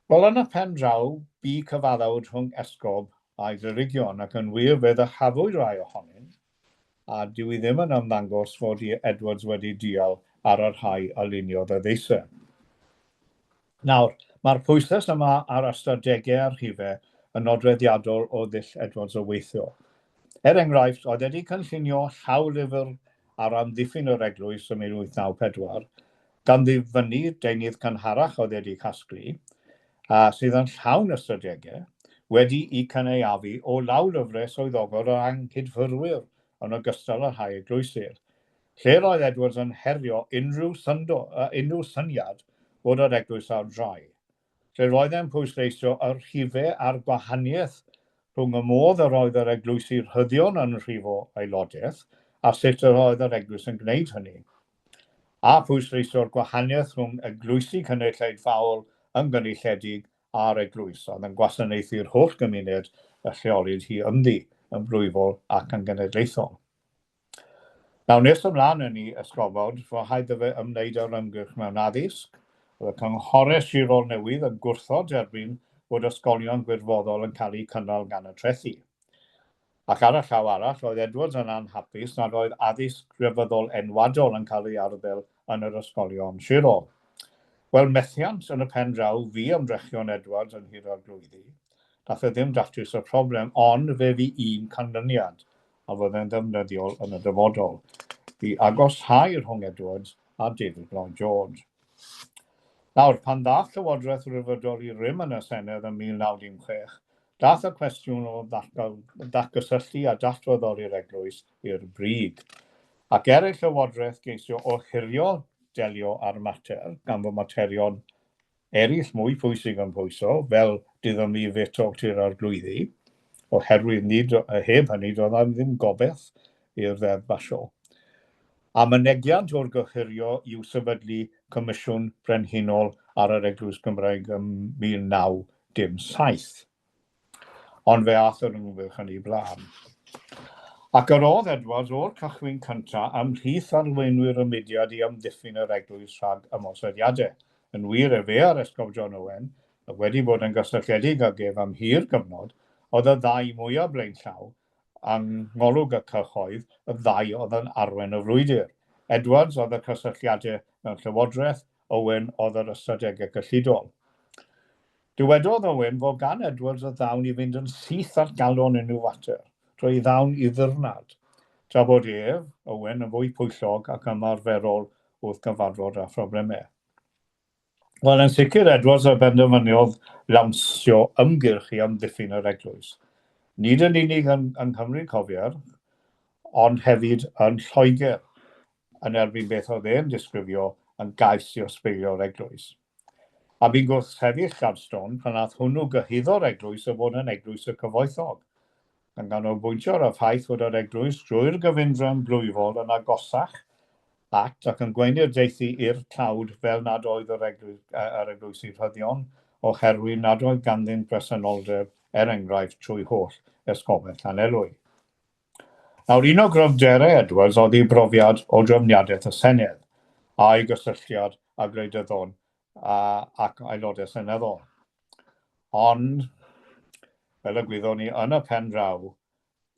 Wel, yn y pen draw, bu cyfaddawd rhwng esgob a'i glerigion, ac yn wir fe ddyrchafwyd rhai ohonynt. a dyw hi ddim yn ymddangos fod Edwards wedi dial ar y rhai a luniodd y ddeiseb. Nawr, mae'r pwyslais yma ar ystadegau a rhifau yn nodweddiadol o ddull Edwards o weithio. Er enghraifft, oedd wedi cynllunio llawlyfr ar amddiffyn yr eglwys ym 1894, gan ddifynnu deunydd cynharach oedd wedi casglu, a sydd yn llawn ystadegau, wedi'u cynaeafu o lawlyfrau swyddogol yr Anghydffurfwyr yn ogystal â rhai eglwysir, lle roedd Edwards yn herio unrhyw, syndo, unrhyw syniad fod yr eglwys ar drai. Lle roedd e'n pwysleisio y rhifau a'r gwahaniaeth rhwng y modd yr oedd yr eglwysi rhyddion yn rhifo aelodaeth a sut yr oedd yr eglwys yn gwneud hynny, a phwysleisio'r gwahaniaeth rhwng eglwysi cynulleidfaol ymgynulledig a'r eglwys oedd yn gwasanaethu'r holl gymuned y lleolid hi ynddi, yn blwyfol ac yn genedlaethol. Nawr, nes ymlaen yn ei esgobod, fo rhaid iddo fe ymwneud â'r ymgyrch mewn addysg. Oedd y cynghorau sirol newydd yn gwrthod derbyn bod ysgolion gwirfoddol yn cael eu cynnal gan y trethi. Ac ar y llaw arall, oedd Edwards yn anhapus nad oedd addysg grefyddol enwadol yn cael ei arddel yn yr ysgolion sirol. Wel, methiant yn y pen draw fu ymdrechion Edwards yn Nhŷ'r Arglwyddi. Nath e ddim datrys y problem, ond fe fu un canlyniad, a fyddai'n ddefnyddiol yn y dyfodol, i agoshau rhwng Edwards a David Lloyd George. Nawr, pan ddaeth Llywodraeth Ryddfrydol i rym yn y Senedd ym 1916, daeth y cwestiwn o ddatgysylltu a datfyddoli'r Eglwys i'r brig. Ac er i'r Llywodraeth geisio ohirio delio â'r mater, gan fod materion eraill mwy pwysig yn pwyso, fel diddymu feto Tŷ'r Arglwyddi, oherwydd nid, heb hynny doedd 'na ddim gobaith i'r ddeddf basio. A mynegiant o'r gohirio yw sefydlu Comisiwn Brenhinol ar yr Eglwys Gymraeg ym 1907. Ond fe aeth yr ymgyrch yn ei blaen. Ac yr oedd Edwards o'r cychwyn cyntaf ymhlith arweinwyr y mudiad i amddiffyn yr eglwys rhag ymosodiadau. Yn wir, efe a'r Esgob John Owen, oedd wedi bod yn gysylltiedig ag ef am hir gyfnod, oedd y ddau mwyaf blaenllaw yng ngolwg y cyhoedd, y ddau oedd yn arwain y frwydr. Edwards oedd y cysylltiadau mewn llywodraeth, Owen oedd yr ystadegau cyllidol. Dywedodd Owen fod gan Edwards y ddawn i fynd yn syth at galon unrhyw fater, drwy ei ddawn i ddirnad, tra bod ef, Owen, yn fwy pwyllog ac ymarferol wrth gyfarfod â phroblemau. Wel, yn sicr, Edwards a benderfyniodd lawnsio ymgyrch i amddiffyn yr eglwys. Nid yn unig yng Nghymru, cofier, ond hefyd yn Lloegr, yn erbyn beth oedd e'n disgrifio yn gais i ysbeilio'r eglwys. A bu'n gwrthsefyll Gladstone pan ath hwnnw gyhuddo'r eglwys o fod yn eglwys y cyfoethog, gan ganolbwyntio ar y ffaith fod yr eglwys drwy'r gyfundrefn blwyfol yn agosach at ac yn gweinidogaethu i'r tlawd fel nad oedd yr, eglwys, yr eglwysi rhyddion, oherwydd nad oedd ganddynt bresenoldeb, er enghraifft, trwy holl esgobaeth Llanelwy. Nawr, un o gryfderau Edwards oedd ei brofiad o drefniadaeth y Senedd, a'i gysylltiad â gwleidyddon ac aelodau seneddol. Ond, fel y gwyddwn ni yn y pen draw,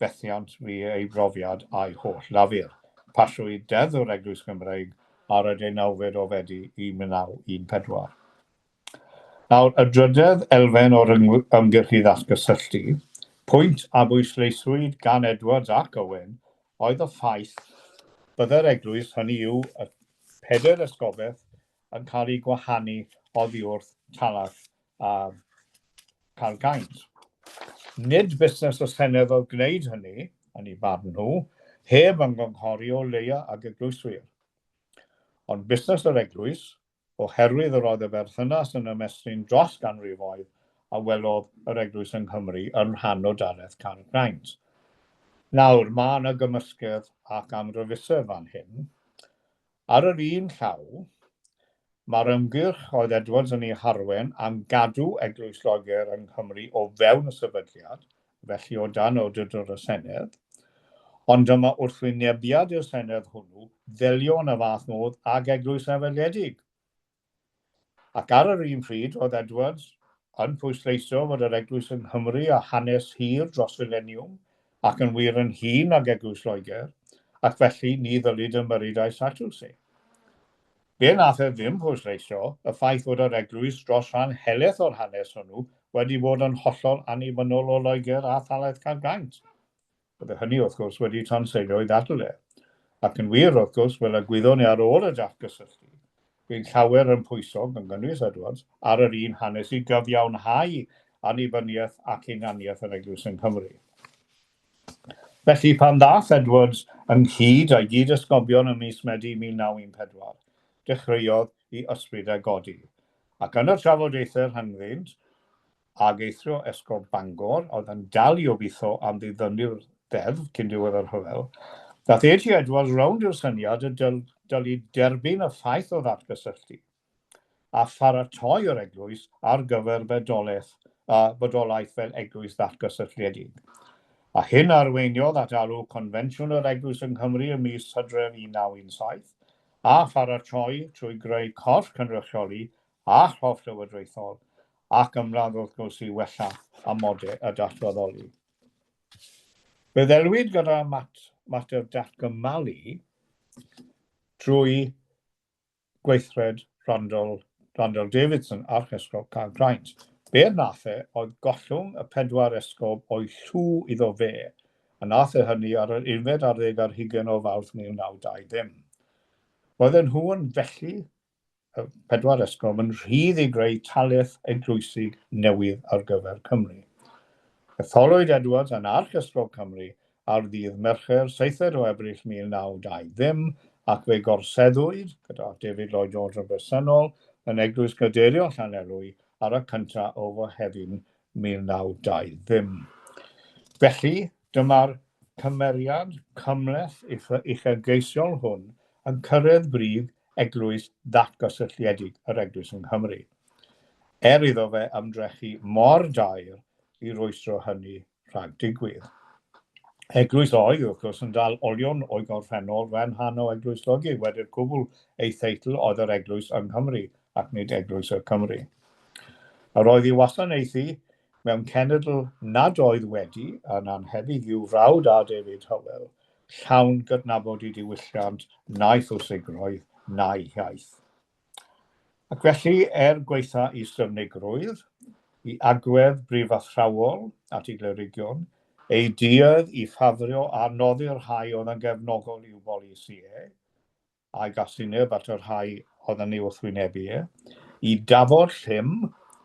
fethiant fu ei brofiad a'i holl lafur. Pasiwyd Deddf yr Eglwys Gymreig ar y deunawfed o Fedi 1914. Nawr, y drydedd elfen o'r ymgyrch i ddatgysylltu, pwynt a bwysleiswyd gan Edwards ac Owen, oedd y ffaith byddai'r eglwys, hynny yw, y pedair esgobaeth, yn cael eu gwahanu oddi wrth Talarth a Caergaint. Nid busnes y Senedd oedd gwneud hynny, yn eu barn nhw, heb ymgynghori o leia ag eglwyswyr. Ond busnes yr eglwys, oherwydd yr oedd y berthynas yn ymestyn dros ganrifoedd a welodd yr Eglwys yng Nghymru yn rhan o dalaith Caergrawnt. Nawr, mae yna gymysgedd ac amryfusedd fan hyn. Ar yr un llaw, mae'r ymgyrch oedd Edwards yn ei harwen am gadw Eglwys Loegr yng Nghymru o fewn y sefydliad, felly o dan awdurdod y Senedd, ond dyma wrthwynebiad i'r Senedd hwnnw ddelio yn y fath modd ag eglwys sefydledig. Ac ar yr un pryd, roedd Edwards yn pwysleisio fod yr eglwys yng Nghymru â hanes hir dros fileniwm, ac yn wir yn hŷn nag Eglwys Loegr, ac felly ni ddylid ymyrryd â'i statws hi. Be nath e ddim pwysleisio, y ffaith fod yr Eglwys dros rhan helaeth o'r hanes hwnnw wedi bod yn hollol annibynnol o Loegr a Thalaith Caergaint. Bydde hynny, wrth gwrs, wedi tanseilio'i ddadl e. Ac yn wir, wrth gwrs, fel y gwyddwn ni ar ôl y datgysylltu, bu'n llawer yn pwyso, gan gynnwys Edwards, ar yr un hanes i gyfiawnhau annibyniaeth ac hunaniaeth yr Eglwys yng Nghymru. Felly, pan ddaeth Edwards ynghyd â'i gyd-esgobion ym mis Medi 1914, dechreuodd i ysbryd e godi. Ac yn y trafodaethau rhyngddynt, ag eithrio Esgob Bangor, oedd yn dal i obeithio am ddiddymu'r ddeddf cyn diwedd y rhyfel, daeth A.T. Edwards rownd i'r syniad y dylid derbyn y ffaith o ddatgysylltu a pharatoi yr eglwys ar gyfer bedolaeth, a bodolaeth fel eglwys ddatgysylltiedig. A hyn arweiniodd at alw Confensiwn yr Eglwys yng Nghymru ym mis Hydref 1917, a pharatoi trwy greu corff cynrychioli a chorff llywodraethol, ac ymladd wrth gwrs i wella amodau y datwaddoli. Fe ddelwyd gyda mater datgymalu trwy gweithred Randall, Randall Davidson, Archesgob Caergrawnt. Be nath e oedd gollwng y pedwar esgob o'i llw iddo fe, a nath e hynny ar yr unfed ar ddeg ar hugain o Fawrth 1920. Roedden nhw yn felly, y pedwar esgob, yn rhydd i greu talaith eglwysig newydd ar gyfer Cymru. Etholwyd Edwards yn Archesgob Cymru ar ddydd Mercher, seithfed o Ebrill 1920, ac fe gorseddwyd, gyda David Lloyd George yn bresennol, yn Eglwys Gadeiriol Llanelwy ar y cyntaf o Fehefin 1920. Felly, dyma'r cymeriad cymhleth uchelgeisiol hwn yn cyrraedd brig eglwys ddatgysylltiedig yr Eglwys yng Nghymru, er iddo fe ymdrechu mor daer i rwystro hynny rhag digwydd. Eglwys oedd, wrth gwrs, yn dal olion o'i gorffennol fel rhan o Eglwys Loegr, wedi'r cwbl ei theitl oedd yr Eglwys yng Nghymru ac nid Eglwys y Cymry. Yr oedd i wasanaethu mewn cenedl nad oedd wedi, yn annhebyg i'w frawd a David Hywel, llawn gydnabod i diwylliant na'i phwysigrwydd na'i hiaith. Ac felly, er gwaetha i styfnigrwydd, i agwedd brifathrawol at ei glerigion, ei duedd i ffafrio a noddi'r rhai oedd yn gefnogol i'w bolisi e, a'i gasineb at y rhai oedd yn ei wrthwynebu e, i dafod llym,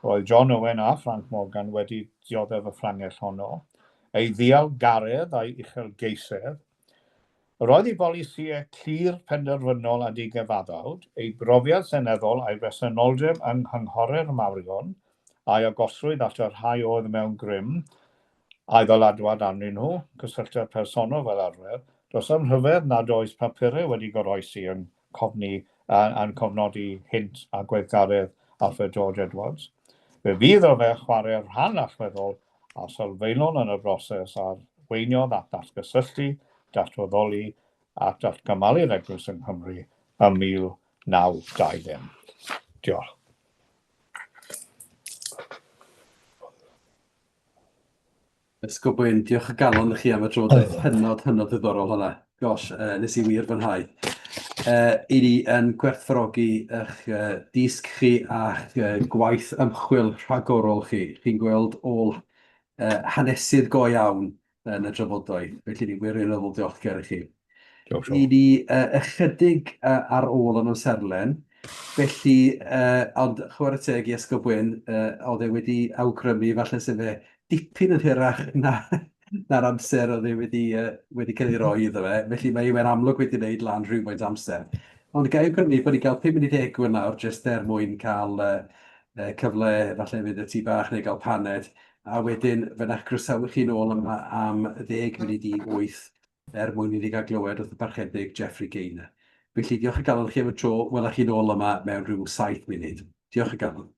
roedd John Owen a Frank Morgan wedi dioddef y ffrangell honno, ei ddialgaredd a'i uchelgeisedd, Yr oedd ei bolisïau clir, penderfynol a digyfaddawd, ei brofiad seneddol a'i bresenoldeb yng Nghynghorau'r Mawrion, a'i agosrwydd at y rhai oedd mewn grym, a'i ddylanwad arnyn nhw, cysylltiad personol fel arfer, does dim rhyfedd nad oes papurau wedi goroesi yn cofni yn cofnodi hynt a gweithgaredd Alfred George Edwards. Fe fydd o fe chwarae rhan allweddol a sylfaenol yn y broses a arweiniodd at ddatgysylltu, datwaddoli a datgymalu'r Eglwys yng Nghymru ym 1920. Diolch. Esgob Wyn, diolch o galon i chi am y drafodaeth hynod, hynod ddiddorol hwnna. Gosh, nes i wir fwynhau. I ni yn gwerthfawrogi eich disg chi a'ch gwaith ymchwil rhagorol chi. Chi'n gweld ôl hanesydd go iawn yn y drafodaeth, felly ni'n wirioneddol diolchgar i chi. Diolch, I ni ychydig ar ôl yn amserlen, felly, ond chwarae teg i Esgob Wyn, oedd e wedi awgrymu falle 'se fe dipyn yn hirach na na'r amser oedd e wedi, wedi cael ei roi iddo fe, felly mae e'n amlwg wedi wneud lan rhywfaint o amser. Ond ga i awgrymu bod ni'n cael pum munud egwyl nawr, jyst er mwyn cael cyfle falle i fynd i'r tŷ bach neu gael paned, a wedyn fe wna i'ch croesawu chi nôl yma am 7:50 er mwyn i ni gael glywed wrth y Parchedig Geoffrey Gaynor. Felly, diolch o galon chi am y tro, wela chi nôl yma mewn rhyw 7 munud. Diolch o galon.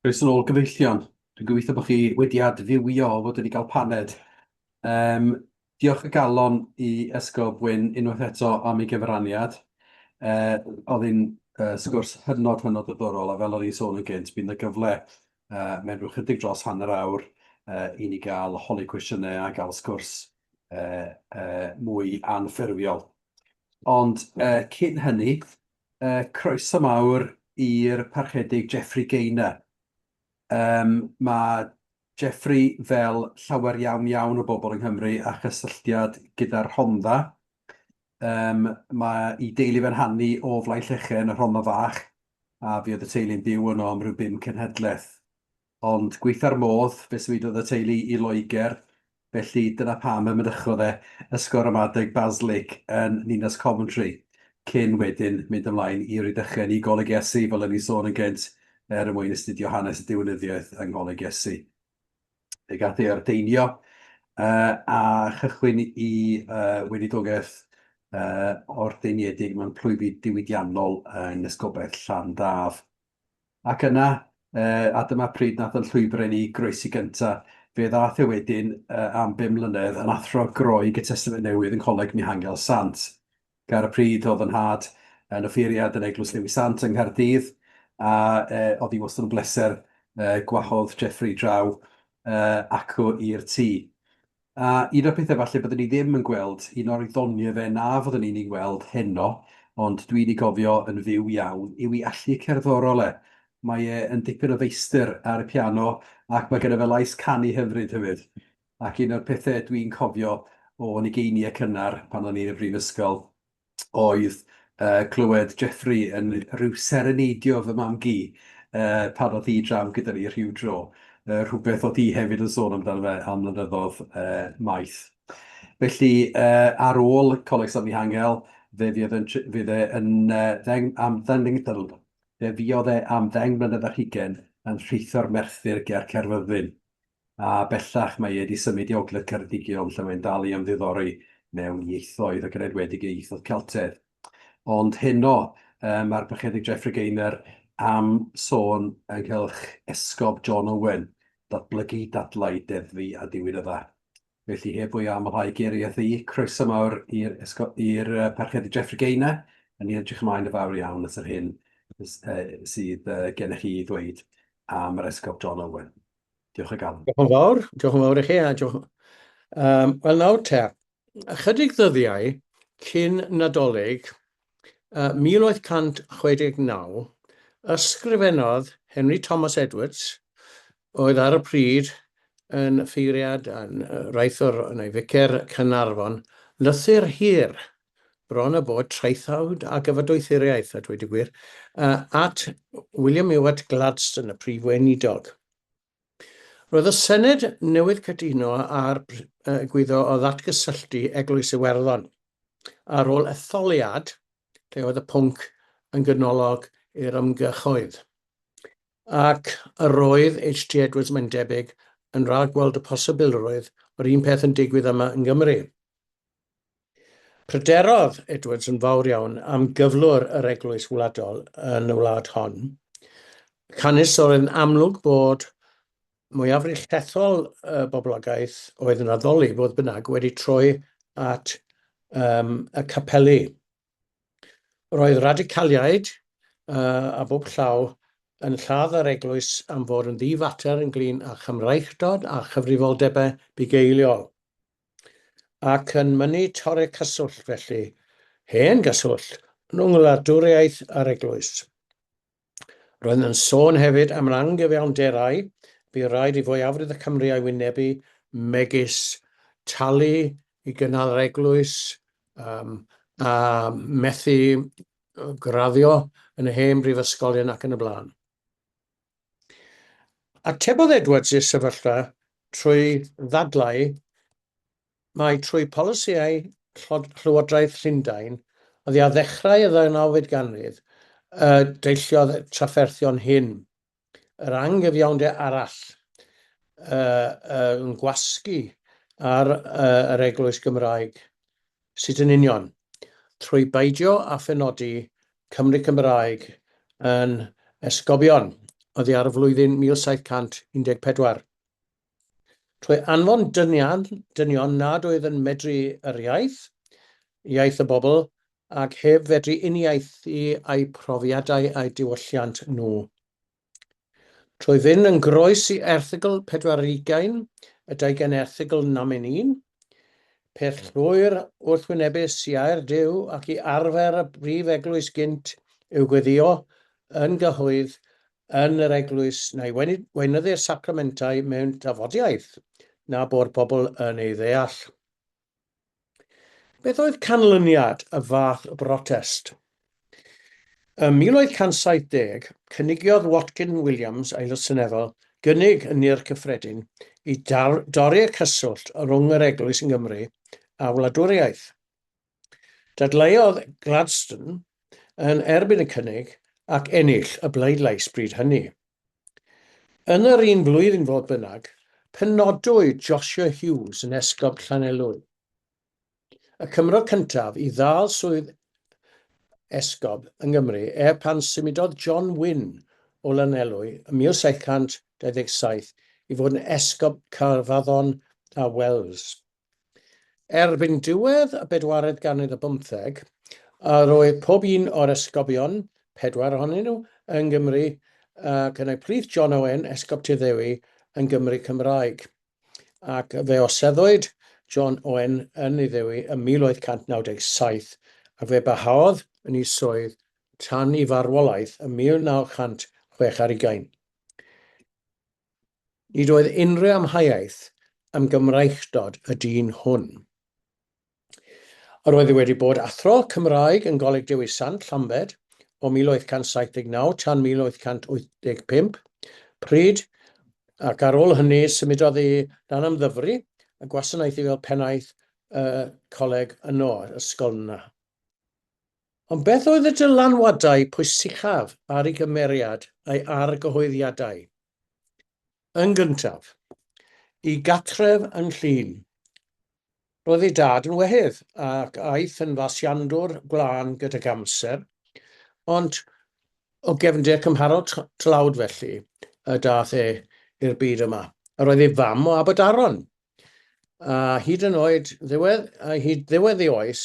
Croeso nôl gyfeillion. Dwi'n gobeithio bod chi wedi adfywio o fod wedi cael paned. Um, diolch o galon i Esgob Wyn unwaith eto am ei gyfraniad. Oedd hi'n sgwrs hynod, hynod ddiddorol, a fel o'n i'n sôn yn gynt, bu'n gyfle mewn rhyw chydig dros hanner awr i ni gael holi cwestiynau a gael sgwrs. mwy anffurfiol. Ond cyn hynny, croeso mawr i'r Parchedig Jeffrey Gaynor. Mae Jeffrey, fel llawer iawn iawn o bobl yng Nghymru, â chysylltiad gyda'r Rhondda. Mae ei deulu fe'n hanu o Flaenllechen, y Rhondda Fach, a fuodd y teulu'n byw yno am ryw bum cenhedlaeth. Ond gweitha'r modd, fe symudodd y teulu i Loegr, felly dyna pam y mynychodd e Ysgol Ramadeg Basilic yn Ninas Coventry, cyn wedyn mynd ymlaen i Rydychen i Goleg Iesu, fel o'n i'n sôn yn gynt, er mwyn astudio hanes a diwinyddiaeth yng Ngholeg Iesu. Fe gath ei ordeinio a chychwyn i weinidogaeth ordeiniedig mewn plwyfi diwydiannol yn Esgobaeth Llandaf. Ac yna, a dyma pryd nath yn llwybrau ni groesi gynta, fe ddath e wedyn am bum mlynedd yn athro Groeg y Testament Newydd yng Ngholeg Mihangel Sant. Ac ar y pryd oedd yn nhad yn offeiriad yn Eglwys Dewi Sant yng Nghaerdydd, a oedd hi wastad yn bleser gwahodd Jeffrey draw acw i'r tŷ. A un o'r pethau falle byddwn ni ddim yn gweld, un o'r ddoniau fe na fyddwn ni'n ei weld heno, ond dwi'n ei gofio yn fyw iawn, yw ei allu cerddorol e. Mae e yn dipyn o feistr ar y piano ac mae gynno fe lais canu hyfryd hefyd. Ac un o'r pethau dwi'n cofio o'n ugeiniau cynnar pan o'n i'n y brifysgol, oedd clywed Jeffrey yn rhyw sereneidio fy mam-gu pan oedd hi draw gyda ni rhyw dro. Rhywbeth oedd hi hefyd yn sôn amdano fe am flynyddoedd maith. Felly, ar ôl Coleg Sant Mihangel, fe fuodd yn, fydd e yn ddeng, am ddeng, fe fuodd e am ddeng mlynedd ar hugain yn rheithor Merthyr ger Caerfyrddin. A bellach mae e 'di symud i Ogledd Ceredigion lle mae'n dal i ymddiddori mewn ieithoedd ac yn enwedig y ieithoedd Celtaidd. Ond heno, mae'r Parchedig Jeffrey Gaynor am sôn ynghylch Esgob John Owen, datblygu, dadlau, deddfu a diwinydda. Felly heb fwy o amlhau geiriau wrth i, croeso mawr i'r i'r Parchedig Jeffrey Gaynor, a ni'n edrych ymlaen yn fawr iawn at yr hyn sydd gennych chi i ddweud am yr Esgob John Owen. Diolch o galon. Diolch yn fawr, diolch yn fawr i chi. A diolch... Wel nawr te, ychydig ddyddiau cyn Nadolig 1869, ysgrifennodd Henry Thomas Edwards, oedd ar y pryd yn ffeiriad, yn raithwr neu ficer Caernarfon, lythyr hir, bron a bod traethawd a gyfadoethuriaeth, a dweud y gwir, at William Ewart Gladstone, y prif weinidog. Roedd y Senedd newydd cytuno ar egwyddor o ddatgysylltu Eglwys Iwerddon ar ôl etholiad lle oedd y pwnc yn ganolog i'r ymgyrchoedd. Ac yr oedd HT Edwards, mae'n debyg, yn rhagweld y posibilrwydd o'r un peth yn digwydd yma yng Nghymru. Pryderodd Edwards yn fawr iawn am gyflwr yr eglwys wladol yn y wlad hon. Canys oedd yn amlwg bod mwyafrif llethol y boblogaeth oedd yn addoli, fodd bynnag, wedi troi at um, y capeli. Roedd radicaliaid uh, a bob llaw yn lladd yr eglwys am fod yn ddi-fater ynglyn â Chymreictod a chyfrifoldebau bugeiliol. ac yn mynnu torri'r cyswllt felly, hen gyswllt, rhwng y wladwriaeth a'r eglwys. Roedd yn sôn hefyd am yr anghyfiawnderau bu raid i fwyafrif y Cymry ei wynebu, megis talu i gynnal yr eglwys, um, a methu graddio yn y hen brifysgolion ac yn y blaen. Atebodd Edwards i'r sefyllfa trwy ddadlau mai trwy polisïau Llywodraeth Llundain oddi ar ddechrau y ddeunawfed ganrif y deilliodd y trafferthion hyn, yr anghyfiawnder arall yn gwasgu ar yr Eglwys Gymraeg. Sut yn union? Trwy beidio â phenodi Cymry Cymraeg yn esgobion oddi ar y flwyddyn 1714. Trwy anfon dynion, dynion nad oedd yn medru yr iaith, iaith y bobl, ac heb fedru uniaethu â'u profiadau a'u diwylliant nhw. Trwy fynd yn groes i erthygl 24, y daugain erthygl namyn un, Peth llwyr wrthwynebus i air Duw ac i arfer y brif eglwys gynt yw gweddïo yn gyhoedd yn yr eglwys neu weinyddu'r sacramentau mewn tafodiaith na bo'r bobl yn ei ddeall. Beth oedd canlyniad y fath brotest? Ym 1870, cynigiodd Watkin Williams, Aelod Seneddol, gynnig yn Nhŷ'r Cyffredin i dorri'r cyswllt rhwng yr Eglwys yng Nghymru a wladwriaeth. Dadleuodd Gladstone yn erbyn y cynnig ac ennill y bleidlais bryd hynny. Yn yr un flwyddyn fodd bynnag, penodwyd Joshua Hughes yn Esgob Llanelwy, y Cymro cyntaf i ddal swydd esgob yng Nghymru er pan symudodd John Wynn o Lanelwy ym 1727 i fod yn Esgob Caerfaddon a Wells. Erbyn diwedd y bedwaredd ganrif ar bymtheg, yr oedd pob un o'r esgobion, pedwar ohonyn nhw, yng Nghymru, ac yn eu plith John Owen, Esgob Tyddewi, yn Gymry Cymraeg. Ac fe oseddwyd John Owen yn Nyddewi ym 1897, ac fe barhaodd yn ei swydd tan ei farwolaeth ym 1926. Nid oedd unrhyw amheuaeth am Gymraegdod y dyn hwn. Yr oedd e wedi bod athro Cymraeg yn Goleg Dewi Sant, Llambed, o 1879 tan 1885, pryd, ac ar ôl hynny symudodd i Lanymddyfri a gwasanaethu fel pennaeth y coleg yno, yr ysgol yna. Ond beth oedd y dylanwadau pwysicaf ar ei gymeriad a'i argyhoeddiadau? Yn gyntaf, i gartref yn Llŷn. Roedd ei dad yn wehydd ac aeth yn fasiandwr gwlân gydag amser, ond o gefndir cymharol tlawd felly y daeth e i'r byd yma. Yr oedd ei fam o Aberdaron, A hyd yn oed ddiwedd, a hyd ddiwedd ei oes,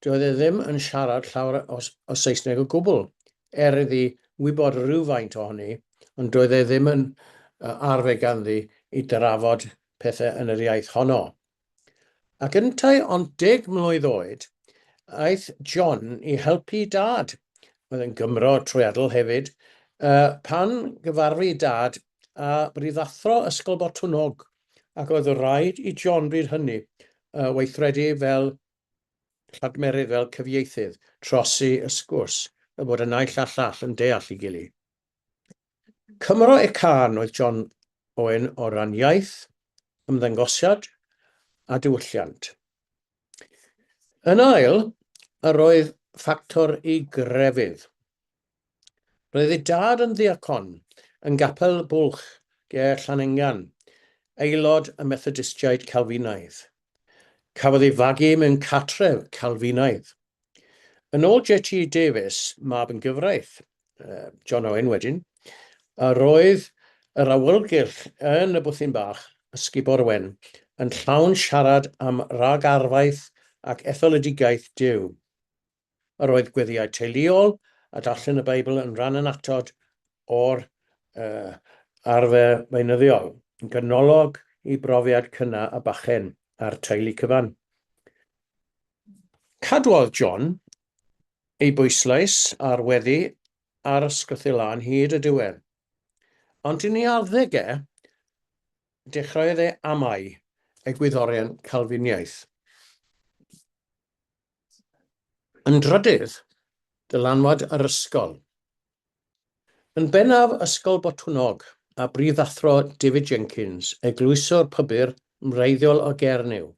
doedd e ddim yn siarad llawer o, o Saesneg o gwbl, er iddi wybod rhywfaint ohoni, ond doedd e ddim yn arfer ganddi i drafod pethau yn yr iaith honno. Ac yntau ond deg mlwydd oed, aeth John i helpu dad, oedd yn Gymro trwyadl hefyd, pan gyfarfu dad â brifathro Ysgol Botwnnog ac oedd rhaid i John bryd hynny weithredu fel lladmerydd, fel cyfieithydd, trosi y sgwrs, fel bod y naill a'r llall yn deall ei gilydd. Cymro e cân oedd John Owen o ran iaith, ymddangosiad a diwylliant. Yn ail, yr oedd ffactor ei grefydd. Roedd ei dad yn ddiacon yn Gapel Bwlch ger Llanengan, aelod y Methodistiaid Calfinaidd. Cafodd ei fagu mewn cartref Calfinaidd. Yn ôl JT Davies, mab yn gyfraith, John Owen wedyn, yr oedd yr awyrgylch yn y bwthyn bach, Ysgubor Wen, yn llawn siarad am ragarfaeth ac etholedigaeth Duw. Yr oedd gweddïau teuluol a darllen y Beibl yn rhan annatod o'r uh, arfer beunyddiol, yn ganolog i brofiad cynnar y bachgen a'r teulu cyfan. Cadwodd John ei bwyslais ar weddi a'r ysgrythur lân hyd y diwedd. Ond yn ei arddegau, dechreuodd e amau egwyddorion Calfiniaeth. Yn drydydd, dylanwad yr ysgol. Yn bennaf Ysgol Botwnnog a brifathro David Jenkins, eglwyswr pybyr wreiddiol o Gernyw.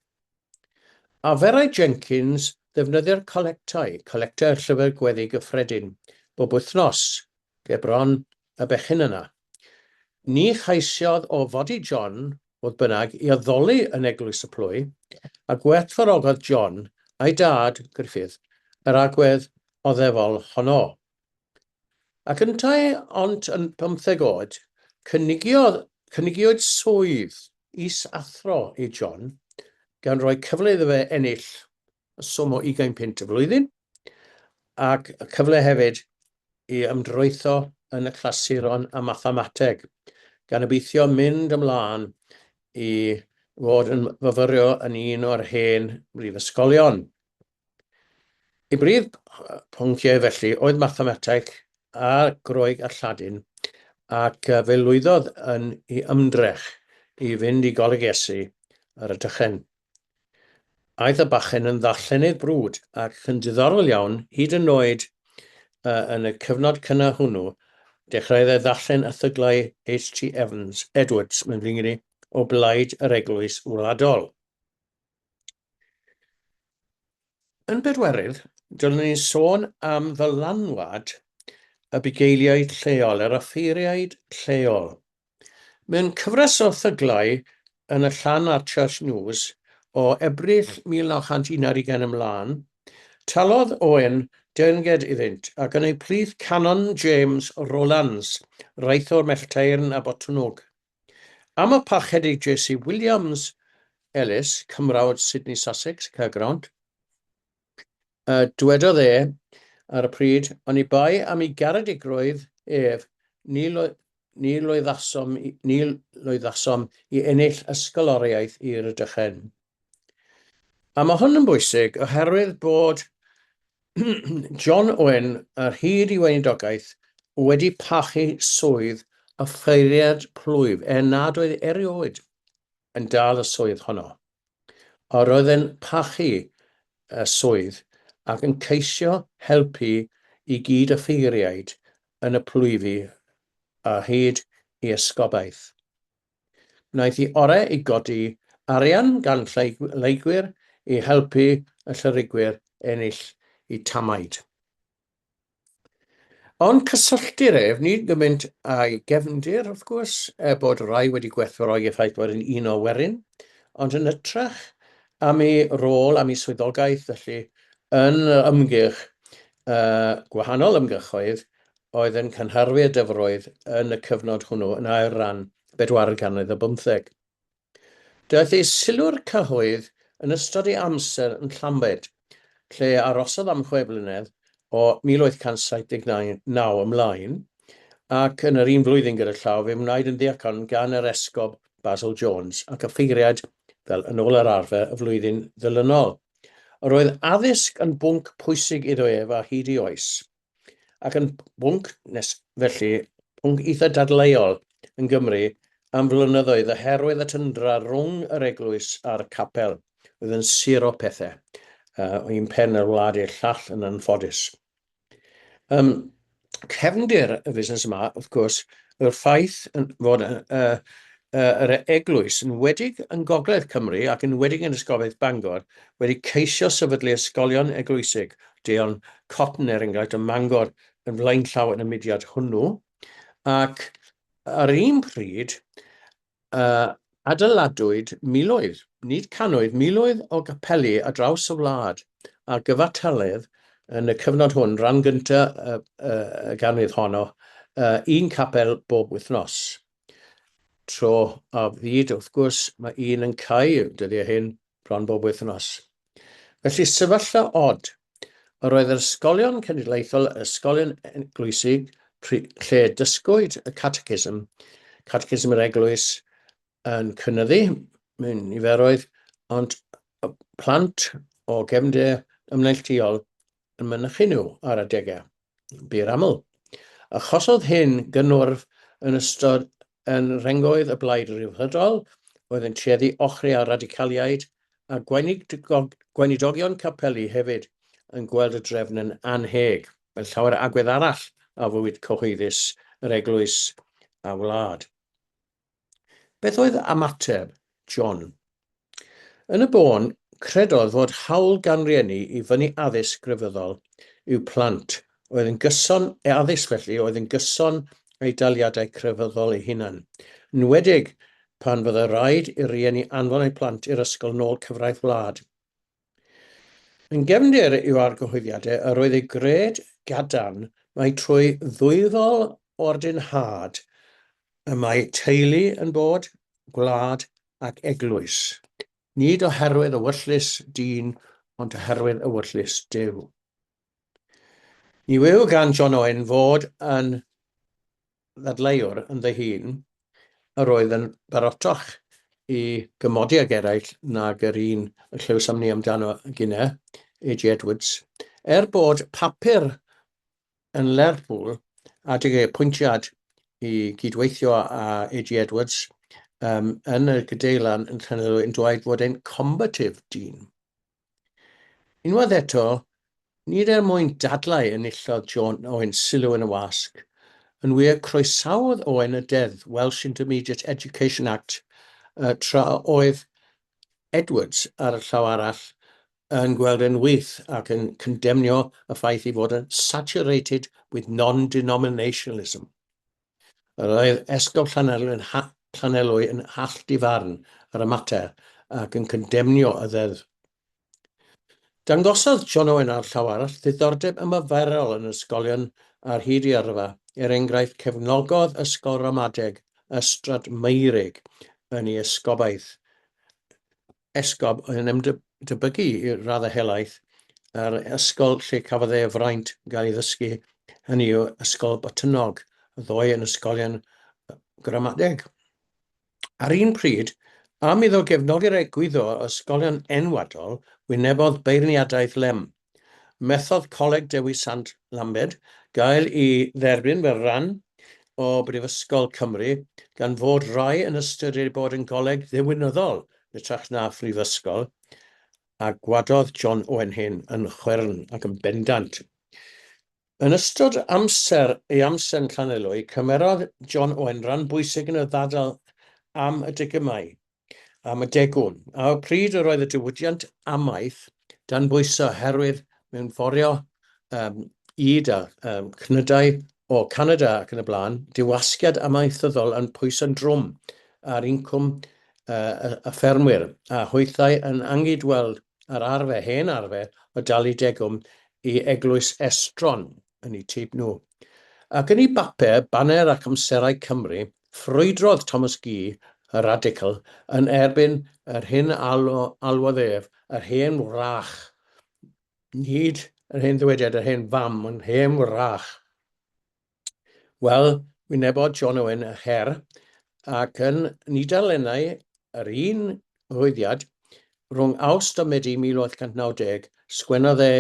Arferai Jenkins ddefnyddio'r colectau, colectau'r llyfr gweddi gyffredin, bob wythnos, ger bron y bechgyn yna. Ni cheisiodd o fodi John, fodd bynnag, i addoli yn eglwys y plwy, a gwerthfawrogodd John a'i dad, Gruffydd, yr agwedd oddefol honno. Ac yntau ond yn bymtheg oed, cynigiodd, cynigiwyd swydd is-athro i John, gan roi cyfle iddo fe ennill y swm o ugain punt y flwyddyn, ac y cyfle hefyd i ymdrwytho yn y clasuron a mathemateg, gan obeithio mynd ymlaen i fod yn fyfyrio yn un o'r hen brifysgolion. Ei brif pynciau felly oedd mathemateg a Groeg a Lladin, ac fe lwyddodd yn ei ymdrech i fynd i Goleg Iesu ar y Dychen. Aeth y bachgen yn ddarllenydd brwd ac yn diddorol iawn, hyd yn oed yn y cyfnod cynnar hwnnw, dechreuodd e ddarllen erthyglau H.T. Evans, Edwards, mae'n flin gen i, o blaid yr Eglwys Wladol. Yn bedwerydd, dylwn ni sôn am ddylanwad y bugeiliaid lleol, yr offeiriaid lleol. Mewn cyfres o erthyglau yn y Llan a'r Church News o Ebrill 1921 ymlaen, talodd Owen deyrnged iddynt, ac yn eu plith Canon James Rowlands, Rheithor Mellteyrn a Botwnwg. Am y Parchedig JC Williams Ellis, Cymrawd Sidney Sussex, Caergrawnt, uh, dywedodd e ar y pryd, oni bai am ei garedigrwydd ef, ni, ni, lwyddasom, ni lwyddasom i ennill ysgoloriaeth i Rydychen. A mae hwn yn bwysig oherwydd bod John Owen ar hyd ei weinidogaeth wedi pachu swydd offeiriad plwyf er nad oedd erioed yn dal y swydd honno. Yr oedd e'n pachu y swydd ac yn ceisio helpu i gyd-offeiriaid yn y plwyfi ar hyd ei esgobaeth. Wnaeth ei orau i godi arian gan leygwyr i helpu y llyrigwyr ennill eu tamaid. Ond cysylltir ef, nid gymaint â'i gefndir, wrth gwrs, er bod rhai wedi gwerthfawrogi y ffaith bod yn un o werin, ond yn hytrach am ei rôl, am ei swyddogaeth, felly, yn yr ymgyrch, uh, gwahanol ymgyrchoedd, oedd yn cynhyrfu y dyfroedd yn y cyfnod hwnnw yn ail ran y bedwaredd ganrif ar bymtheg. Daeth ei sylw'r cyhoedd yn ystod ei amser yn Llambed, lle arosodd am chwe blynedd o 1879 ymlaen, ac yn yr un flwyddyn gyda llaw fe wnaed yn ddiacon gan yr esgob Basil Jones ac offeiriad fel yn ôl yr arfer y flwyddyn ddilynol. Yr oedd addysg yn bwnc pwysig iddo ef ar hyd ei oes. ac yn bwnc nes felly, pwnc eitha dadleuol yn Gymru am flynyddoedd oherwydd y tyndra rhwng yr eglwys a'r capel oedd yn suro pethau uh, o un pen yr wlad i'r llall yn anffodus. Um, cefndir y fusnes yma, wrth gwrs, yw'r ffaith fod uh, yr eglwys, yn wedig yn Gogledd Cymru ac yn wedig yn Esgobaeth Bangor, wedi ceisio sefydlu ysgolion eglwysig, Deon Cotton er enghraifft ym Mangor yn flaenllaw yn y mudiad hwnnw, ac ar yr un pryd uh, adeiladwyd miloedd, nid cannoedd, miloedd o gapeli ar draws y wlad ar gyfartaledd yn y cyfnod hwn, rhan gyntaf y, y, y ganrif honno, uh, un capel bob wythnos. Tro a fyd, wrth gwrs, mae un yn cau dyddiau hyn bron bob wythnos. Felly, sefyllfa od. Yr oedd yr ysgolion cenedlaethol, yr ysgolion eglwysig, lle dysgwyd y catechism, catechism yr eglwys, yn cynyddu mewn niferoedd, ond y plant o gefndir ymneilltuol yn mynychu nhw ar adegau bur aml. Achosodd hyn gynnwrf yn ystod yn rhengoedd y Blaid Ryddfrydol, oedd yn tueddu ochri â radicaliaid, a gweinidogion capeli hefyd yn gweld y drefn yn annheg, fel llawer agwedd arall ar fywyd cyhoeddus yr eglwys a wlad. Beth oedd ymateb John? Yn y bôn, credodd fod hawl gan rieni i fynnu addysg grefyddol i'w plant, oedd yn gyson, e addysg felly, oedd yn gyson â'i daliadau crefyddol ei hunan, yn enwedig pan fyddai raid i rieni anfon eu plant i'r ysgol yn ôl cyfraith wlad. Yn gefndir i'w argyhoeddiadau, yr oedd ei gred gadarn mai trwy ddwyfol ordinhad y mae teulu yn bod, gwlad ac eglwys, nid oherwydd ewyllys dyn ond oherwydd ewyllys Duw. Ni yw gan John Owen fod yn ddadleuwr ynddo hun, yr oedd yn barotach i gymodi ag eraill nag yr un y clywsom ni amdano gynne, A.J. Edwards. Er bod papur yn Lerpwl adeg ei apwyntiad i gydweithio â A.J. Edwards um, yn y Gadeirlan yn Llanelwy yn dweud fod e'n combative dyn. Unwaith eto, nid er mwyn dadlau enillodd John Owen sylw yn y wasg. Yn wir, croesawodd Owen y deddf Welsh Intermediate Education Act tra oedd Edwards, ar y llaw arall, yn gweld e'n wych ac yn condemnio y ffaith ei fod yn saturated with non-denominationalism. Yr oedd Esgob Llanelwy yn, Llanelwy yn hallt i farn ar y mater ac yn condemnio y ddeddf. Dangosodd John Owen ar llaw arall ddiddordeb ymarferol yn ysgolion ar hyd ei yrfa, er enghraifft cefnogodd Ysgol Ramadeg Ystrad Meurig yn ei esgobaeth. Esgob oedd yn ymdebygu i raddau helaeth â'r ysgol lle cafodd ei fraint gael ei ddysgu, hynny yw Ysgol Botynnog, y ddwy yn ysgolion gramadeg. Ar un pryd, am iddo gefnogi'r egwyddor o ysgolion enwadol, wynebodd beirniadaeth lem. Methodd Coleg Dewi Sant Llambed gael ei dderbyn fel rhan o Brifysgol Cymru gan fod rhai yn ystyried ei bod yn goleg ddiwinyddol yn hytrach na phrifysgol, a gwadodd John Owen hyn yn chwyrn ac yn bendant. Yn ystod amser ei amser yn Llanelwy, cymerodd John Owen ran bwysig yn y ddadl am y degymau. am y degwn, a pryd yr oedd y diwydiant amaeth dan bwyso oherwydd mewnforio um, ŷd a um, cnydau o Canada ac yn y blaen, diwasgiad amaethyddol yn pwyso'n drwm ar incwm uh, y ffermwyr, a hwythau yn angydweld ar arfer, hen arfer, o dalu degwm i eglwys estron yn eu tyb nhw. Ac yn ei bapur, Baner ac Amserau Cymru, ffrwydrodd Thomas Gee, y radical, yn erbyn yr hyn a alwodd ef yr hen wrach. Nid yr hen ddywediad, yr hen fam, ond hen wrach. Wel, wynebodd John Owen y her, ac yn nidalennau yr un cyhoeddiad, rhwng Awst a Medi 1890, sgwennodd e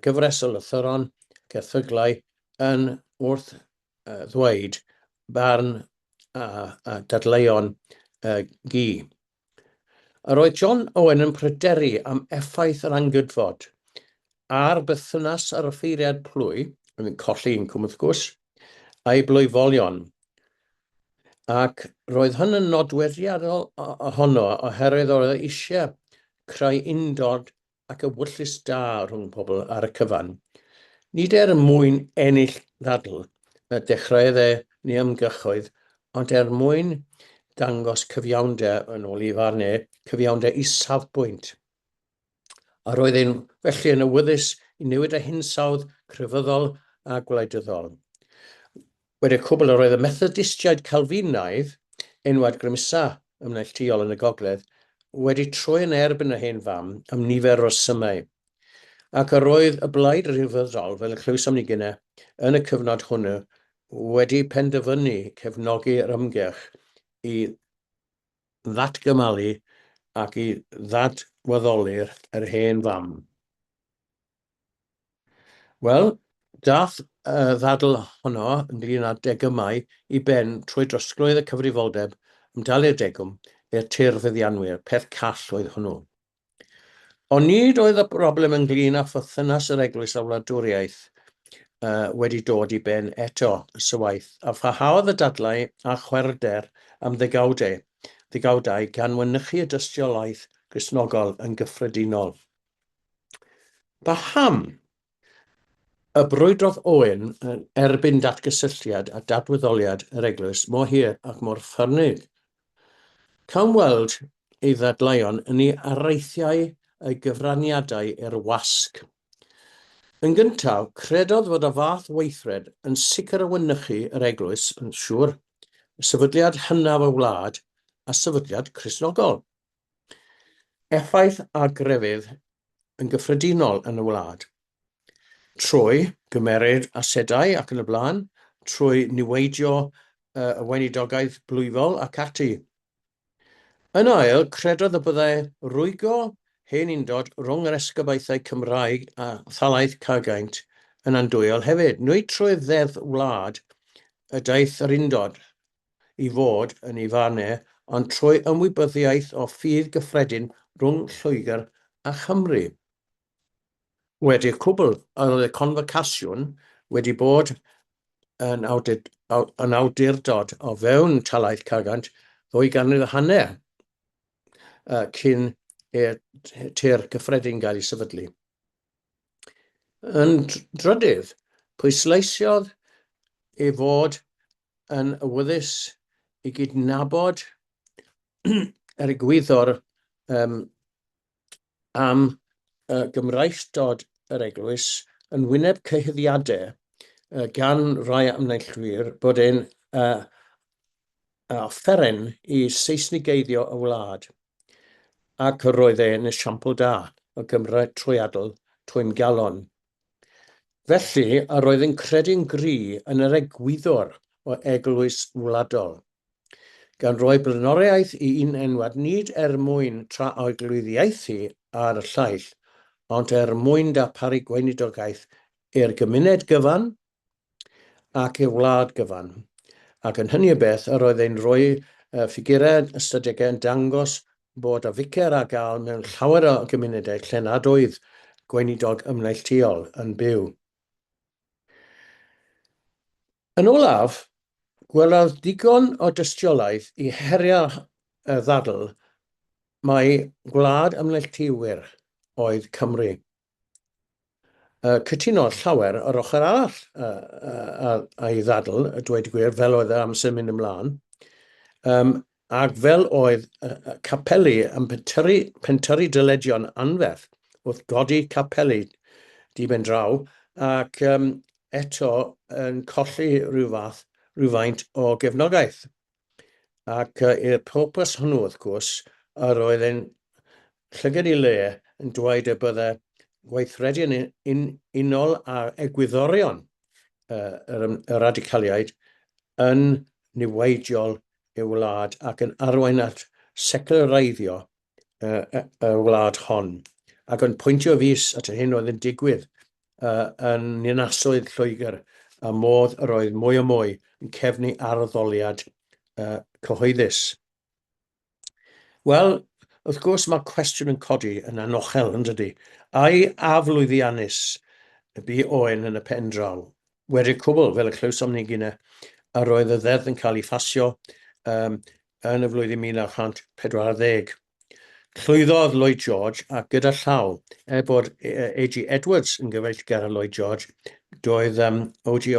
gyfres o lythyron ac erthyglau yn wrth ddweud barn a dadleuon Gee. Yr oedd John Owen yn pryderu am effaith yr angydfod ar berthynas yr offeiriad plwy, oedd yn colli incwm wrth gwrs, a'i blwyfolion, ac roedd hyn yn nodweddiadol ohono oherwydd oedd e eisiau creu undod ac ewyllys da rhwng pobl ar y cyfan. Nid er mwyn ennill ddadl y dechreuodd e neu ymgyrchoedd, ond er mwyn dangos cyfiawnder, yn ôl ei farn e, cyfiawnder i safbwynt. A roedd e'n felly yn awyddus i newid y hinsawdd crefyddol a gwleidyddol. Wedi'r cwbl, yr oedd y Methodistiaid Calfinaidd, enwad grymusa ymneilltuol yn y gogledd, wedi troi yn erbyn yr hen fam am nifer o resymau. Ac yr oedd y Blaid Ryddfrydol, fel y clywsom ni gynne, yn y cyfnod hwnnw wedi penderfynu cefnogi'r ymgyrch i ddatgymalu ac i ddadwaddoli'r yr hen fam. Wel, daeth y ddadl honno ynglŷn â degymau i ben trwy drosglwyddo cyfrifoldeb am dalu'r degwm i'r tirfeddianwyr, peth call oedd hwnnw. Ond nid oedd y broblem ynglŷn â pherthynas yr Eglwys â'r wladwriaeth wedi dod i ben eto, ysywaeth, a pharhaodd y dadlau â chwerwder am ddegawdau, ddegawdau gan wanychu y dystiolaeth Gristnogol yn gyffredinol. Paham y brwydrodd Owen yn erbyn datgysylltiad a dadweddoliad yr Eglwys mor hir ac mor ffyrnig? Cawn weld ei ddadleuon yn ei areithiau a'i gyfraniadau i'r wasg. Yn gyntaf, credodd fod y fath weithred yn sicr o wanychu yr Eglwys, yn siŵr, y sefydliad hynaf y wlad a sefydliad Cristnogol. Effaith ar grefydd yn gyffredinol yn y wlad, trwy gymeryd asedau ac yn y blaen, trwy niweidio y weinidogaeth blwyfol ac ati. Yn ail, credodd y byddai rwygo hen undod rhwng yr esgobaethau Cymraeg a thalaith Caergaint yn andwyol hefyd. Nid trwy ddeddf wlad y daeth yr undod i fod yn ei farn e, ond trwy ymwybyddiaeth o ffydd gyffredin rhwng Lloegr a Chymru. Wedi'r cwbl, yr oedd y confocasiwn wedi bod yn, awdud, yn awdurdod o fewn talaith Caergaint ddwy ganrif a hanner cyn i'r tir cyffredin gael ei sefydlu. Yn drydydd, pwysleisiodd ei fod yn awyddus i gydnabod yr egwyddor um, am Gymraegdod yr Eglwys yn wyneb cyhuddiadau gan rai ymneilltuwyr bod e'n offeren i Seisnigeiddio y wlad, ac yr oedd e'n esiampl da o Gymro trwyadl twymgalon. Felly, yr oedd yn credu'n gry yn yr egwyddor o eglwys wladol. gan roi blaenoriaeth i un enwad nid er mwyn tra-arglwyddiaethu ar y llaill, ond er mwyn darparu gweinidogaeth i'r gymuned gyfan ac i'r wlad gyfan. Ac yn hynny o beth, yr oedd e'n rhoi ffigurau ystadegau yn dangos bod y ficer ar gael mewn llawer o gymunedau lle nad oedd gweinidog ymneilltuol yn byw. Yn olaf, gwelodd digon o dystiolaeth i herio'r ddadl mai gwlad ymneilltuwyr oedd Cymru. Cytunodd llawer o'r ochr arall â'i ddadl, a dweud y gwir, fel oedd yr amser yn mynd ymlaen, ac fel oedd y capeli yn pentyrru, pentyrru dyledion anferth wrth godi capeli di-ben draw, ac um, eto yn colli rhyw fath, rhywfaint o gefnogaeth. Ac uh, i'r pwrpas hwnnw, wrth gwrs, yr oedd e'n llygad i le yn dweud y bydde gweithredu yn un, unol â'r egwyddorion uh, yr, y radicaliaid yn niweidiol i'r wlad ac yn arwain at seculareiddio y, y, y wlad hon, ac yn pwyntio fys at yr hyn oedd yn digwydd uh, yn ninasoedd Lloegr, a modd yr oedd mwy o mwy yn cefnu ar addoliad uh, cyhoeddus. Wel, wrth gwrs mae'r cwestiwn yn codi yn anochel, yn dydy? Ai aflwyddiannus y bu Owen yn y pen draw? Wedi'r cwbl, fel y clywsom ni gynne, yr oedd y ddeddf yn cael ei phasio um, yn y flwyddyn 1940. Llwyddodd Lloyd George, ac gyda llaw, er bod A.G. Edwards yn gyfeillgar â Lloyd George, doedd um, O.G.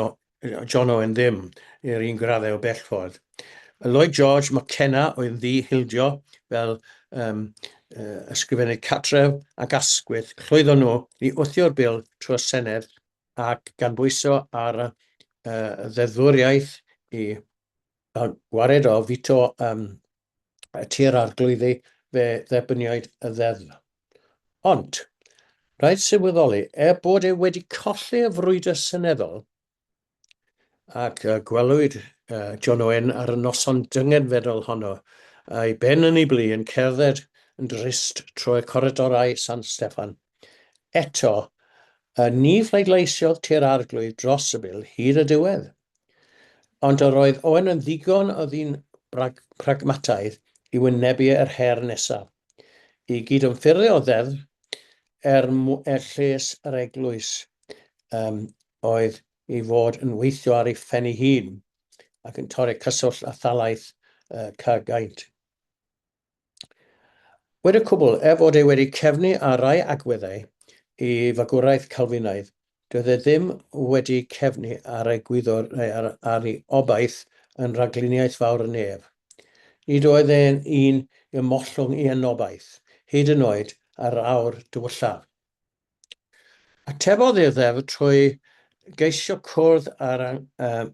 John Owen ddim i'r un graddau o bell ffordd. Lloyd George, McKenna oedd yn ddi-hildio fel um, uh, ysgrifennydd cartref ac Asquith, llwyddon nhw i wthio'r bil trwy'r Senedd ac gan bwyso ar y uh, ddeddfwriaeth i uh, gwared o fito um, y tir arglwyddi, fe dderbyniwyd y ddeddf. Ond, rhaid sylweddoli, er bod e wedi colli y frwydr seneddol, ac uh, gwelwyd uh, John Owen ar y noson dyngedfedol honno, a'i ben yn ei blu yn cerdded yn drist trwy'r coridorau San Steffan. Eto, uh, ni phleidleisiodd Tŷ'r Arglwydd dros y bil hyd y diwedd. Ond yr oedd Owen yn ddigon o ddyn pragmataidd i wynebu yr her nesaf, i gydymffurfio ddeddf er, er lles yr eglwys um, oedd i fod yn weithio ar ei phen ei hun ac yn torri cyswllt â thalaith uh, Caergaint. Wedi'r cwbl, er fod e wedi cefnu ar rai agweddau i fagwraeth Calfinaidd, doedd e ddim wedi cefnu ar egwyddor neu ar, ar ei obaith yn rhagluniaeth fawr y nef. Nid oedd e'n un i ymollwng i anobaith, hyd yn oed ar yr awr dywyllaf. Atebodd i'r ddeddf trwy geisio cwrdd â'r uh,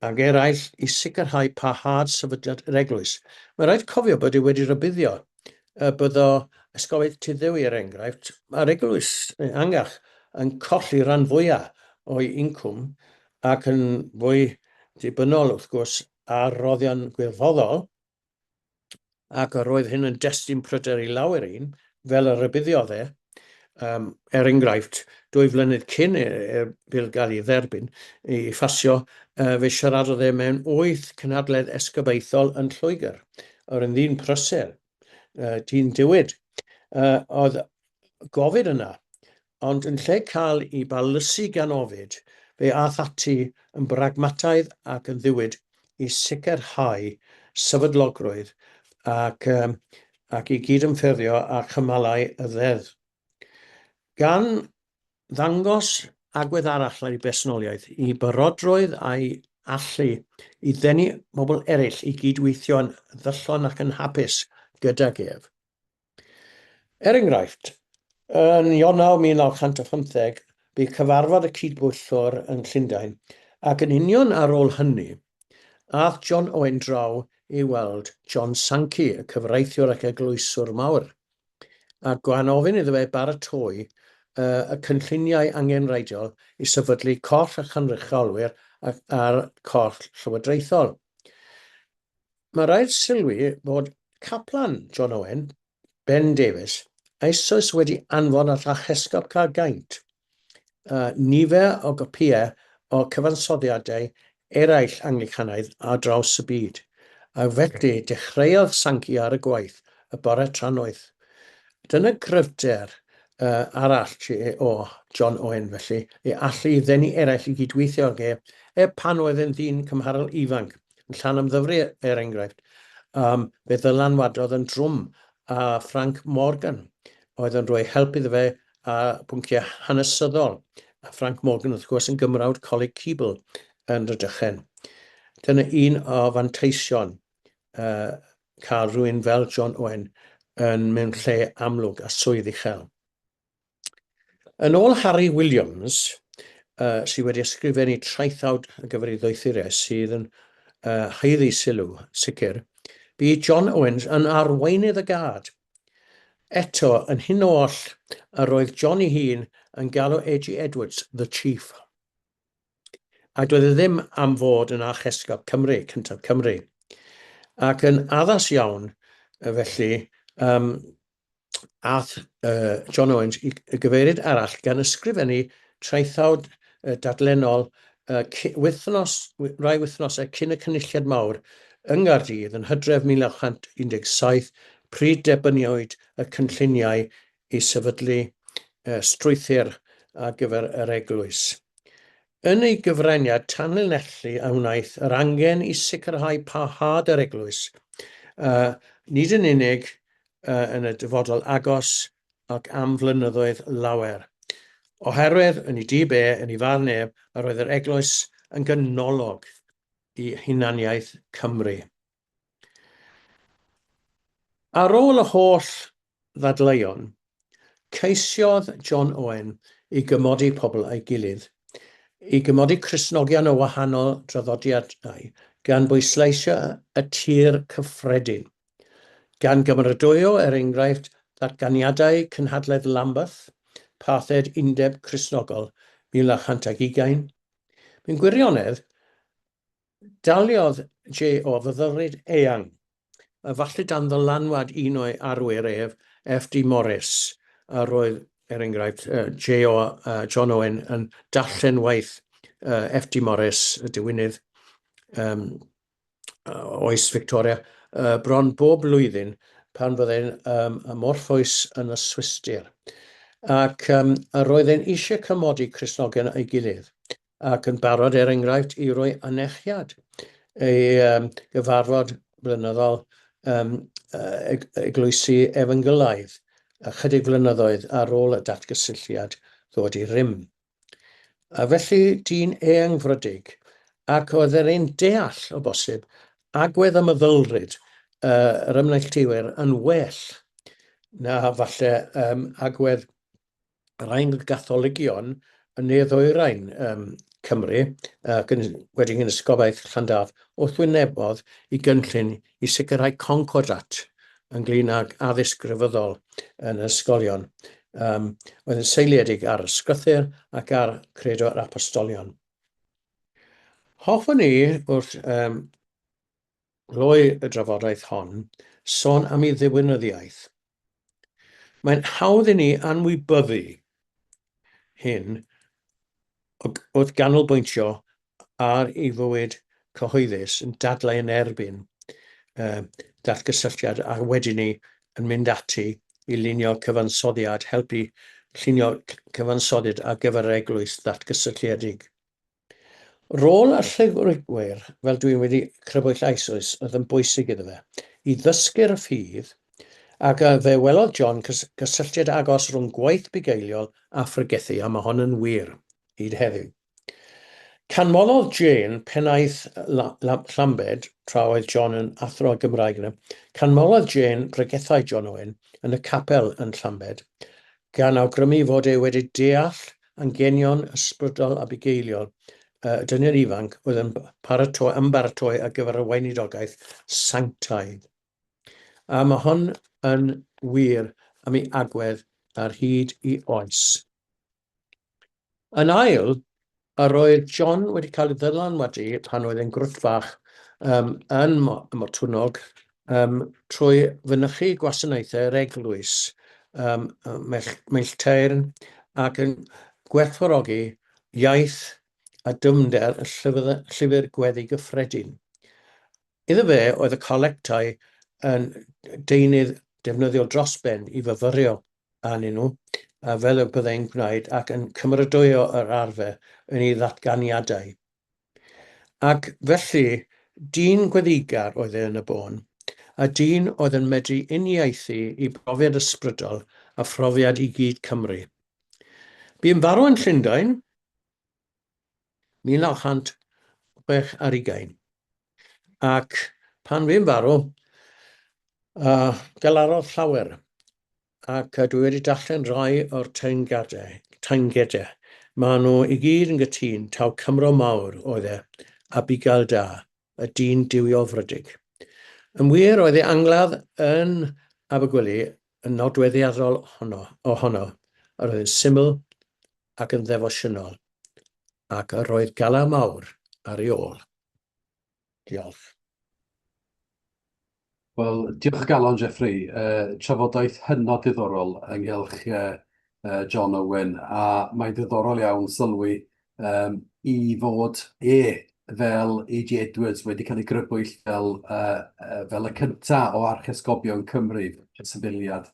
ag eraill i sicrhau parhad sefydliad yr eglwys. Mae'n rhaid cofio bod e wedi rhybuddio y byddo Esgobaeth Tyddewi, er enghraifft, a'r eglwys ehangach yn colli rhan fwyaf o'i incwm ac yn fwy dibynnol, wrth gwrs, ar roddion gwirfoddol. ac yr oedd hyn yn destun pryder i lawer un, fel y rhybuddiodd e, um, er enghraifft, dwy flynedd cyn i'r bil gael ei dderbyn, ei phasio, uh, fe siaradodd e mewn wyth cynhadledd esgobaethol yn Lloegr. Oedd yn ddyn prysur, uh, dyn diwyd. Uh, oedd gofid yna, ond yn lle cael ei balysu gan ofid, fe ath ati yn bragmataidd ac yn ddiwyd i sicrhau sefydlogrwydd ac, um, ac i gydymffurfio â chymalau y ddeddf. Gan ddangos agwedd arall ar ei bersonoliaeth, i barodrwydd a'i allu i ddenu pobl eraill i gydweithio'n ddyllon ac yn hapus gydag ef. Er enghraifft, yn Ionawr 1915, bu cyfarfod y Cyd-bwyllgor yn Llundain, ac yn union ar ôl hynny, aeth John Owen draw i weld John Sankey, y cyfreithiwr ac eglwyswr mawr, a gan ofyn iddo fe baratoi y cynlluniau angenrheidiol i sefydlu corff y cynrychiolwyr a'r corff llywodraethol. Mae rhaid sylwi bod caplan John Owen, Ben Davies, eisoes wedi anfon at Archesgob Caergaint nifer o gopïau o cyfansoddiadau eraill Anglicanaidd ar draws y byd, ac felly dechreuodd Sankey ar y gwaith y bore trannoeth. Dyna gryfder arall o John Owen felly, ei allu i ddenu eraill i gydweithio ag ef, er pan oedd e'n ddyn cymharol ifanc. Yn Llanymddyfri, er enghraifft, um, fe ddylanwadodd yn drwm a Frank Morgan, oedd yn rhoi help iddo fe a pwnciau hanesyddol. A Frank Morgan, wrth gwrs, yn gymrawd Coleg Keble yn Rhydychen. Dyna un o fanteision uh, cael rhywun fel John Owen yn mewn lle amlwg a swydd uchel. Yn ôl Harry Williams, uh, sydd wedi ysgrifennu traethawd ar gyfer ei ddoethuriaeth sydd yn uh, haeddu sylw, sicr, bu John Owens yn arweinydd y gad. Eto, yn hyn oll, yr oedd John ei hun yn galw A.G. Edwards the Chief. A doedd e ddim am fod yn Archesgob Cymru, cyntaf Cymru. Ac yn addas iawn, felly, um, ath uh, John Owens i gyfeiriad arall gan ysgrifennu traethawd uh, dadlennol uh, wythnos, rai wythnosau cyn y Cynulliad Mawr yng Nghaerdydd yn Hydref 1917, pryd derbyniwyd y cynlluniau i sefydlu uh, strwythur ar gyfer yr eglwys. Yn ei gyfraniad, tanlinellu a wnaeth yr angen i sicrhau parhad yr eglwys, uh, nid yn unig uh, yn y dyfodol agos ac am flynyddoedd lawer. Oherwydd, yn ei dyb e, yn ei farn ef, yr oedd yr eglwys yn ganolog i hunaniaeth Cymru. Ar ôl y holl ddadleuon, ceisiodd John Owen i gymodi pobl â'i gilydd, i gymodi Cristnogion o wahanol draddodiadau, gan bwysleisio y tir cyffredin. Gan gymeradwyo, er enghraifft, ddatganiadau Cynhadledd Lambeth, Parthed Undeb Cristnogol 1920. Mewn gwirionedd, Daliodd JO fyddryd eang, efallai dan ddylanwad un o'i arwyr ef, FD Morris, a roedd, er enghraifft, JO, John Owen yn darllen waith FD Morris, y diwinydd um, oes Victoria, bron bob blwyddyn pan fyddai'n um, ymorffwys yn y Swistir. Ac um, roedd e'n eisiau cymodi Cristnogion â'i gilydd. ac yn barod, er enghraifft, i roi anerchiad ei um, gyfarfod blynyddol um, eglwysi efengylaidd ychydig flynyddoedd ar ôl y datgysylltiad ddod i rym. A felly dyn eangfrydig, ac oedd e'r un deall o bosib agwedd a meddylfryd uh, yr ymneilltuwyr yn well na falle um, agwedd yr Angl-Gatholigion yn ne-ddwyrain um, Cymru, ac yn, wedi yn Esgobaeth Llandaf, wrthwynebodd i gynllun i sicrhau concordat ynglyn ag addysg grefyddol yn yr ysgolion, um, oedd yn seiliedig ar y Sgrythur ac ar Credo yr Apostolion. Hoffwn i, wrth um, gloi y drafodaeth hon, sôn am ei ddiwinyddiaeth. Mae'n hawdd i ni anwybyddu hyn wrth ganolbwyntio ar ei fywyd cyhoeddus yn dadlau yn erbyn uh, datgysylltiad a wedyn ni yn mynd ati i lunio cyfansoddiad, helpu llunio cyfansoddiad ar gyfer yr eglwys ddatgysylltiedig. Rôl y llyfrgwyr, fel dwi wedi crybwyll eisoes, oedd yn bwysig iddo fe, i ddysgu'r ffydd, ac fe welodd John cysylltiad agos rhwng gwaith bugeiliol a phregethu, a mae hon yn wir hyd heddiw. Canmolodd Jane, pennaeth Llambed, tra oedd John yn athro Gymraeg yna, canmolodd Jane bregethau John Owen yn y capel yn Llambed, gan awgrymu fod e wedi deall angenion ysbrydol a bugeiliol y dynion ifanc oedd yn paratoi, ymbaratoi ar gyfer y weinidogaeth sanctaidd. A mae hon yn wir am ei agwedd ar hyd i oes. Yn ail, yr oedd John wedi cael ei ddylanwadu pan oedd e'n grwt fach um, yn Motwnnog um, trwy fynychu gwasanaethau'r eglwys um, Mellteyrn ac yn gwerthfawrogi iaith a dyfnder y llyfr, llyfr gweddi gyffredin. Iddo fe oedd y colectau yn deunydd defnyddiol dros ben i fyfyrio arnyn nhw, a fel y byddai'n gwneud ac yn cymeradwyo yr arfer yn ei ddatganiadau. Ac felly, dyn gweddigar oedd e yn y bôn, a dyn oedd yn medru uniaethu i brofiad ysbrydol a phrofiad i gyd Cymru. Bu'n farw yn Llundain, 1926, ac pan fu'n farw, galarodd llawer, ac dwi wedi darllen rhai o'r teyrngadau, teyrngedau. Maen nhw i gyd yn gytûn taw Cymro mawr oedd e, a bugail da, y dyn duwiolfrydig. Yn wir, oedd ei angladd yn Abergwili yn nodweddiadol honno, ohono. Yr oedd yn syml ac yn ddefosiynol, ac yr oedd galar mawr ar ei ôl. Diolch. Wel, diolch o galon, Jeffrey. Trafodaeth hynod diddorol ynghylch John Owen, a mae'n ddiddorol iawn sylwi um, i fod e fel A.G. Edwards wedi cael ei grybwyll fel, uh, fel y cyntaf o archesgobion Cymru, posibiliad,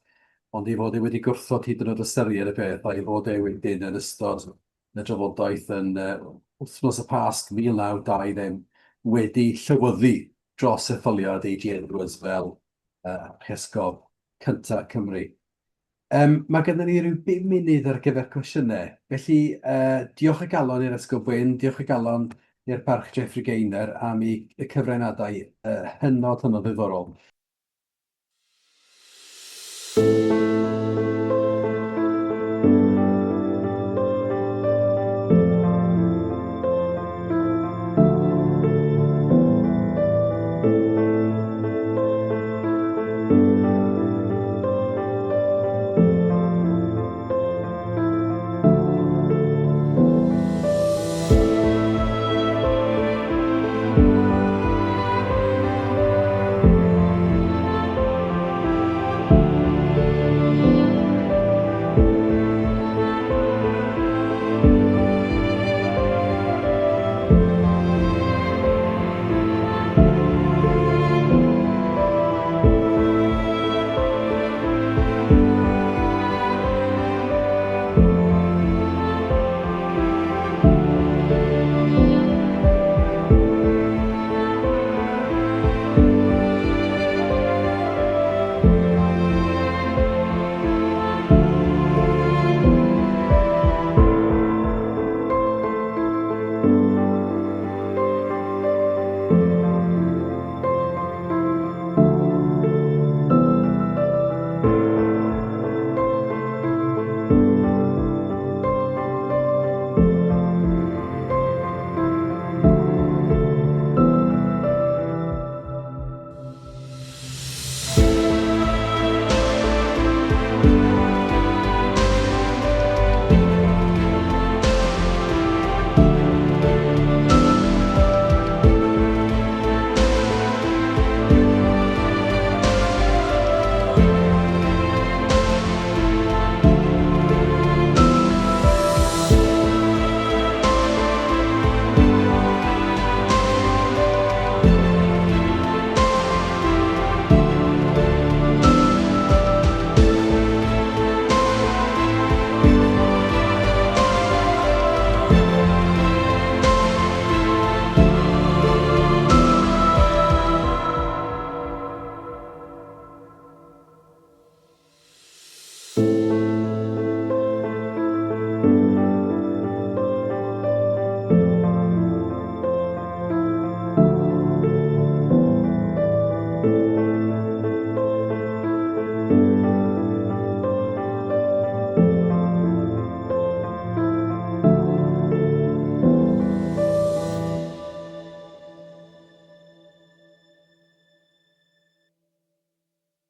ond ei fod e wedi gwrthod hyd yn oed ystyried y peth, a'i fod e wedyn yn ystod y drafodaeth yn uh, wythnos y Pasg 1920 wedi llywyddu dros etholiad A.G. Edwards fel uh, archesgob cyntaf Cymru. Um, mae gennym ni rhyw bum munud ar gyfer cwestiynau, felly uh, diolch o galon i'r Esgob Wyn, diolch o galon i'r Parch Jeffrey Gaynor am ei cyfraniadau uh, hynod, hynod ddiddorol.